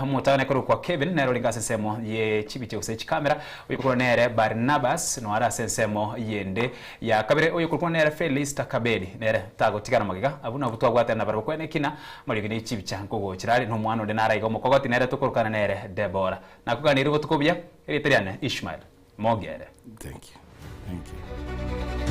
omotang'ani akorokwa Kevin nere orenge ase ensemo ye chibicha gose chikamera, oyokorokwa nere Barnabas noare ase ensemo yende ya kabere, oyokorokwa nere Felista Kabedi nere tagotigara magega. Abwo nabwo twabwatana nabarabwo kwene ekina amariogi ne chibicha nkogochera are, nomwana onde nare iga omokogoti nere tokorokana nere Debora. Nakoganeire obotuko obuya, erieta riane Ishmael Mogere. Thank you. Thank you.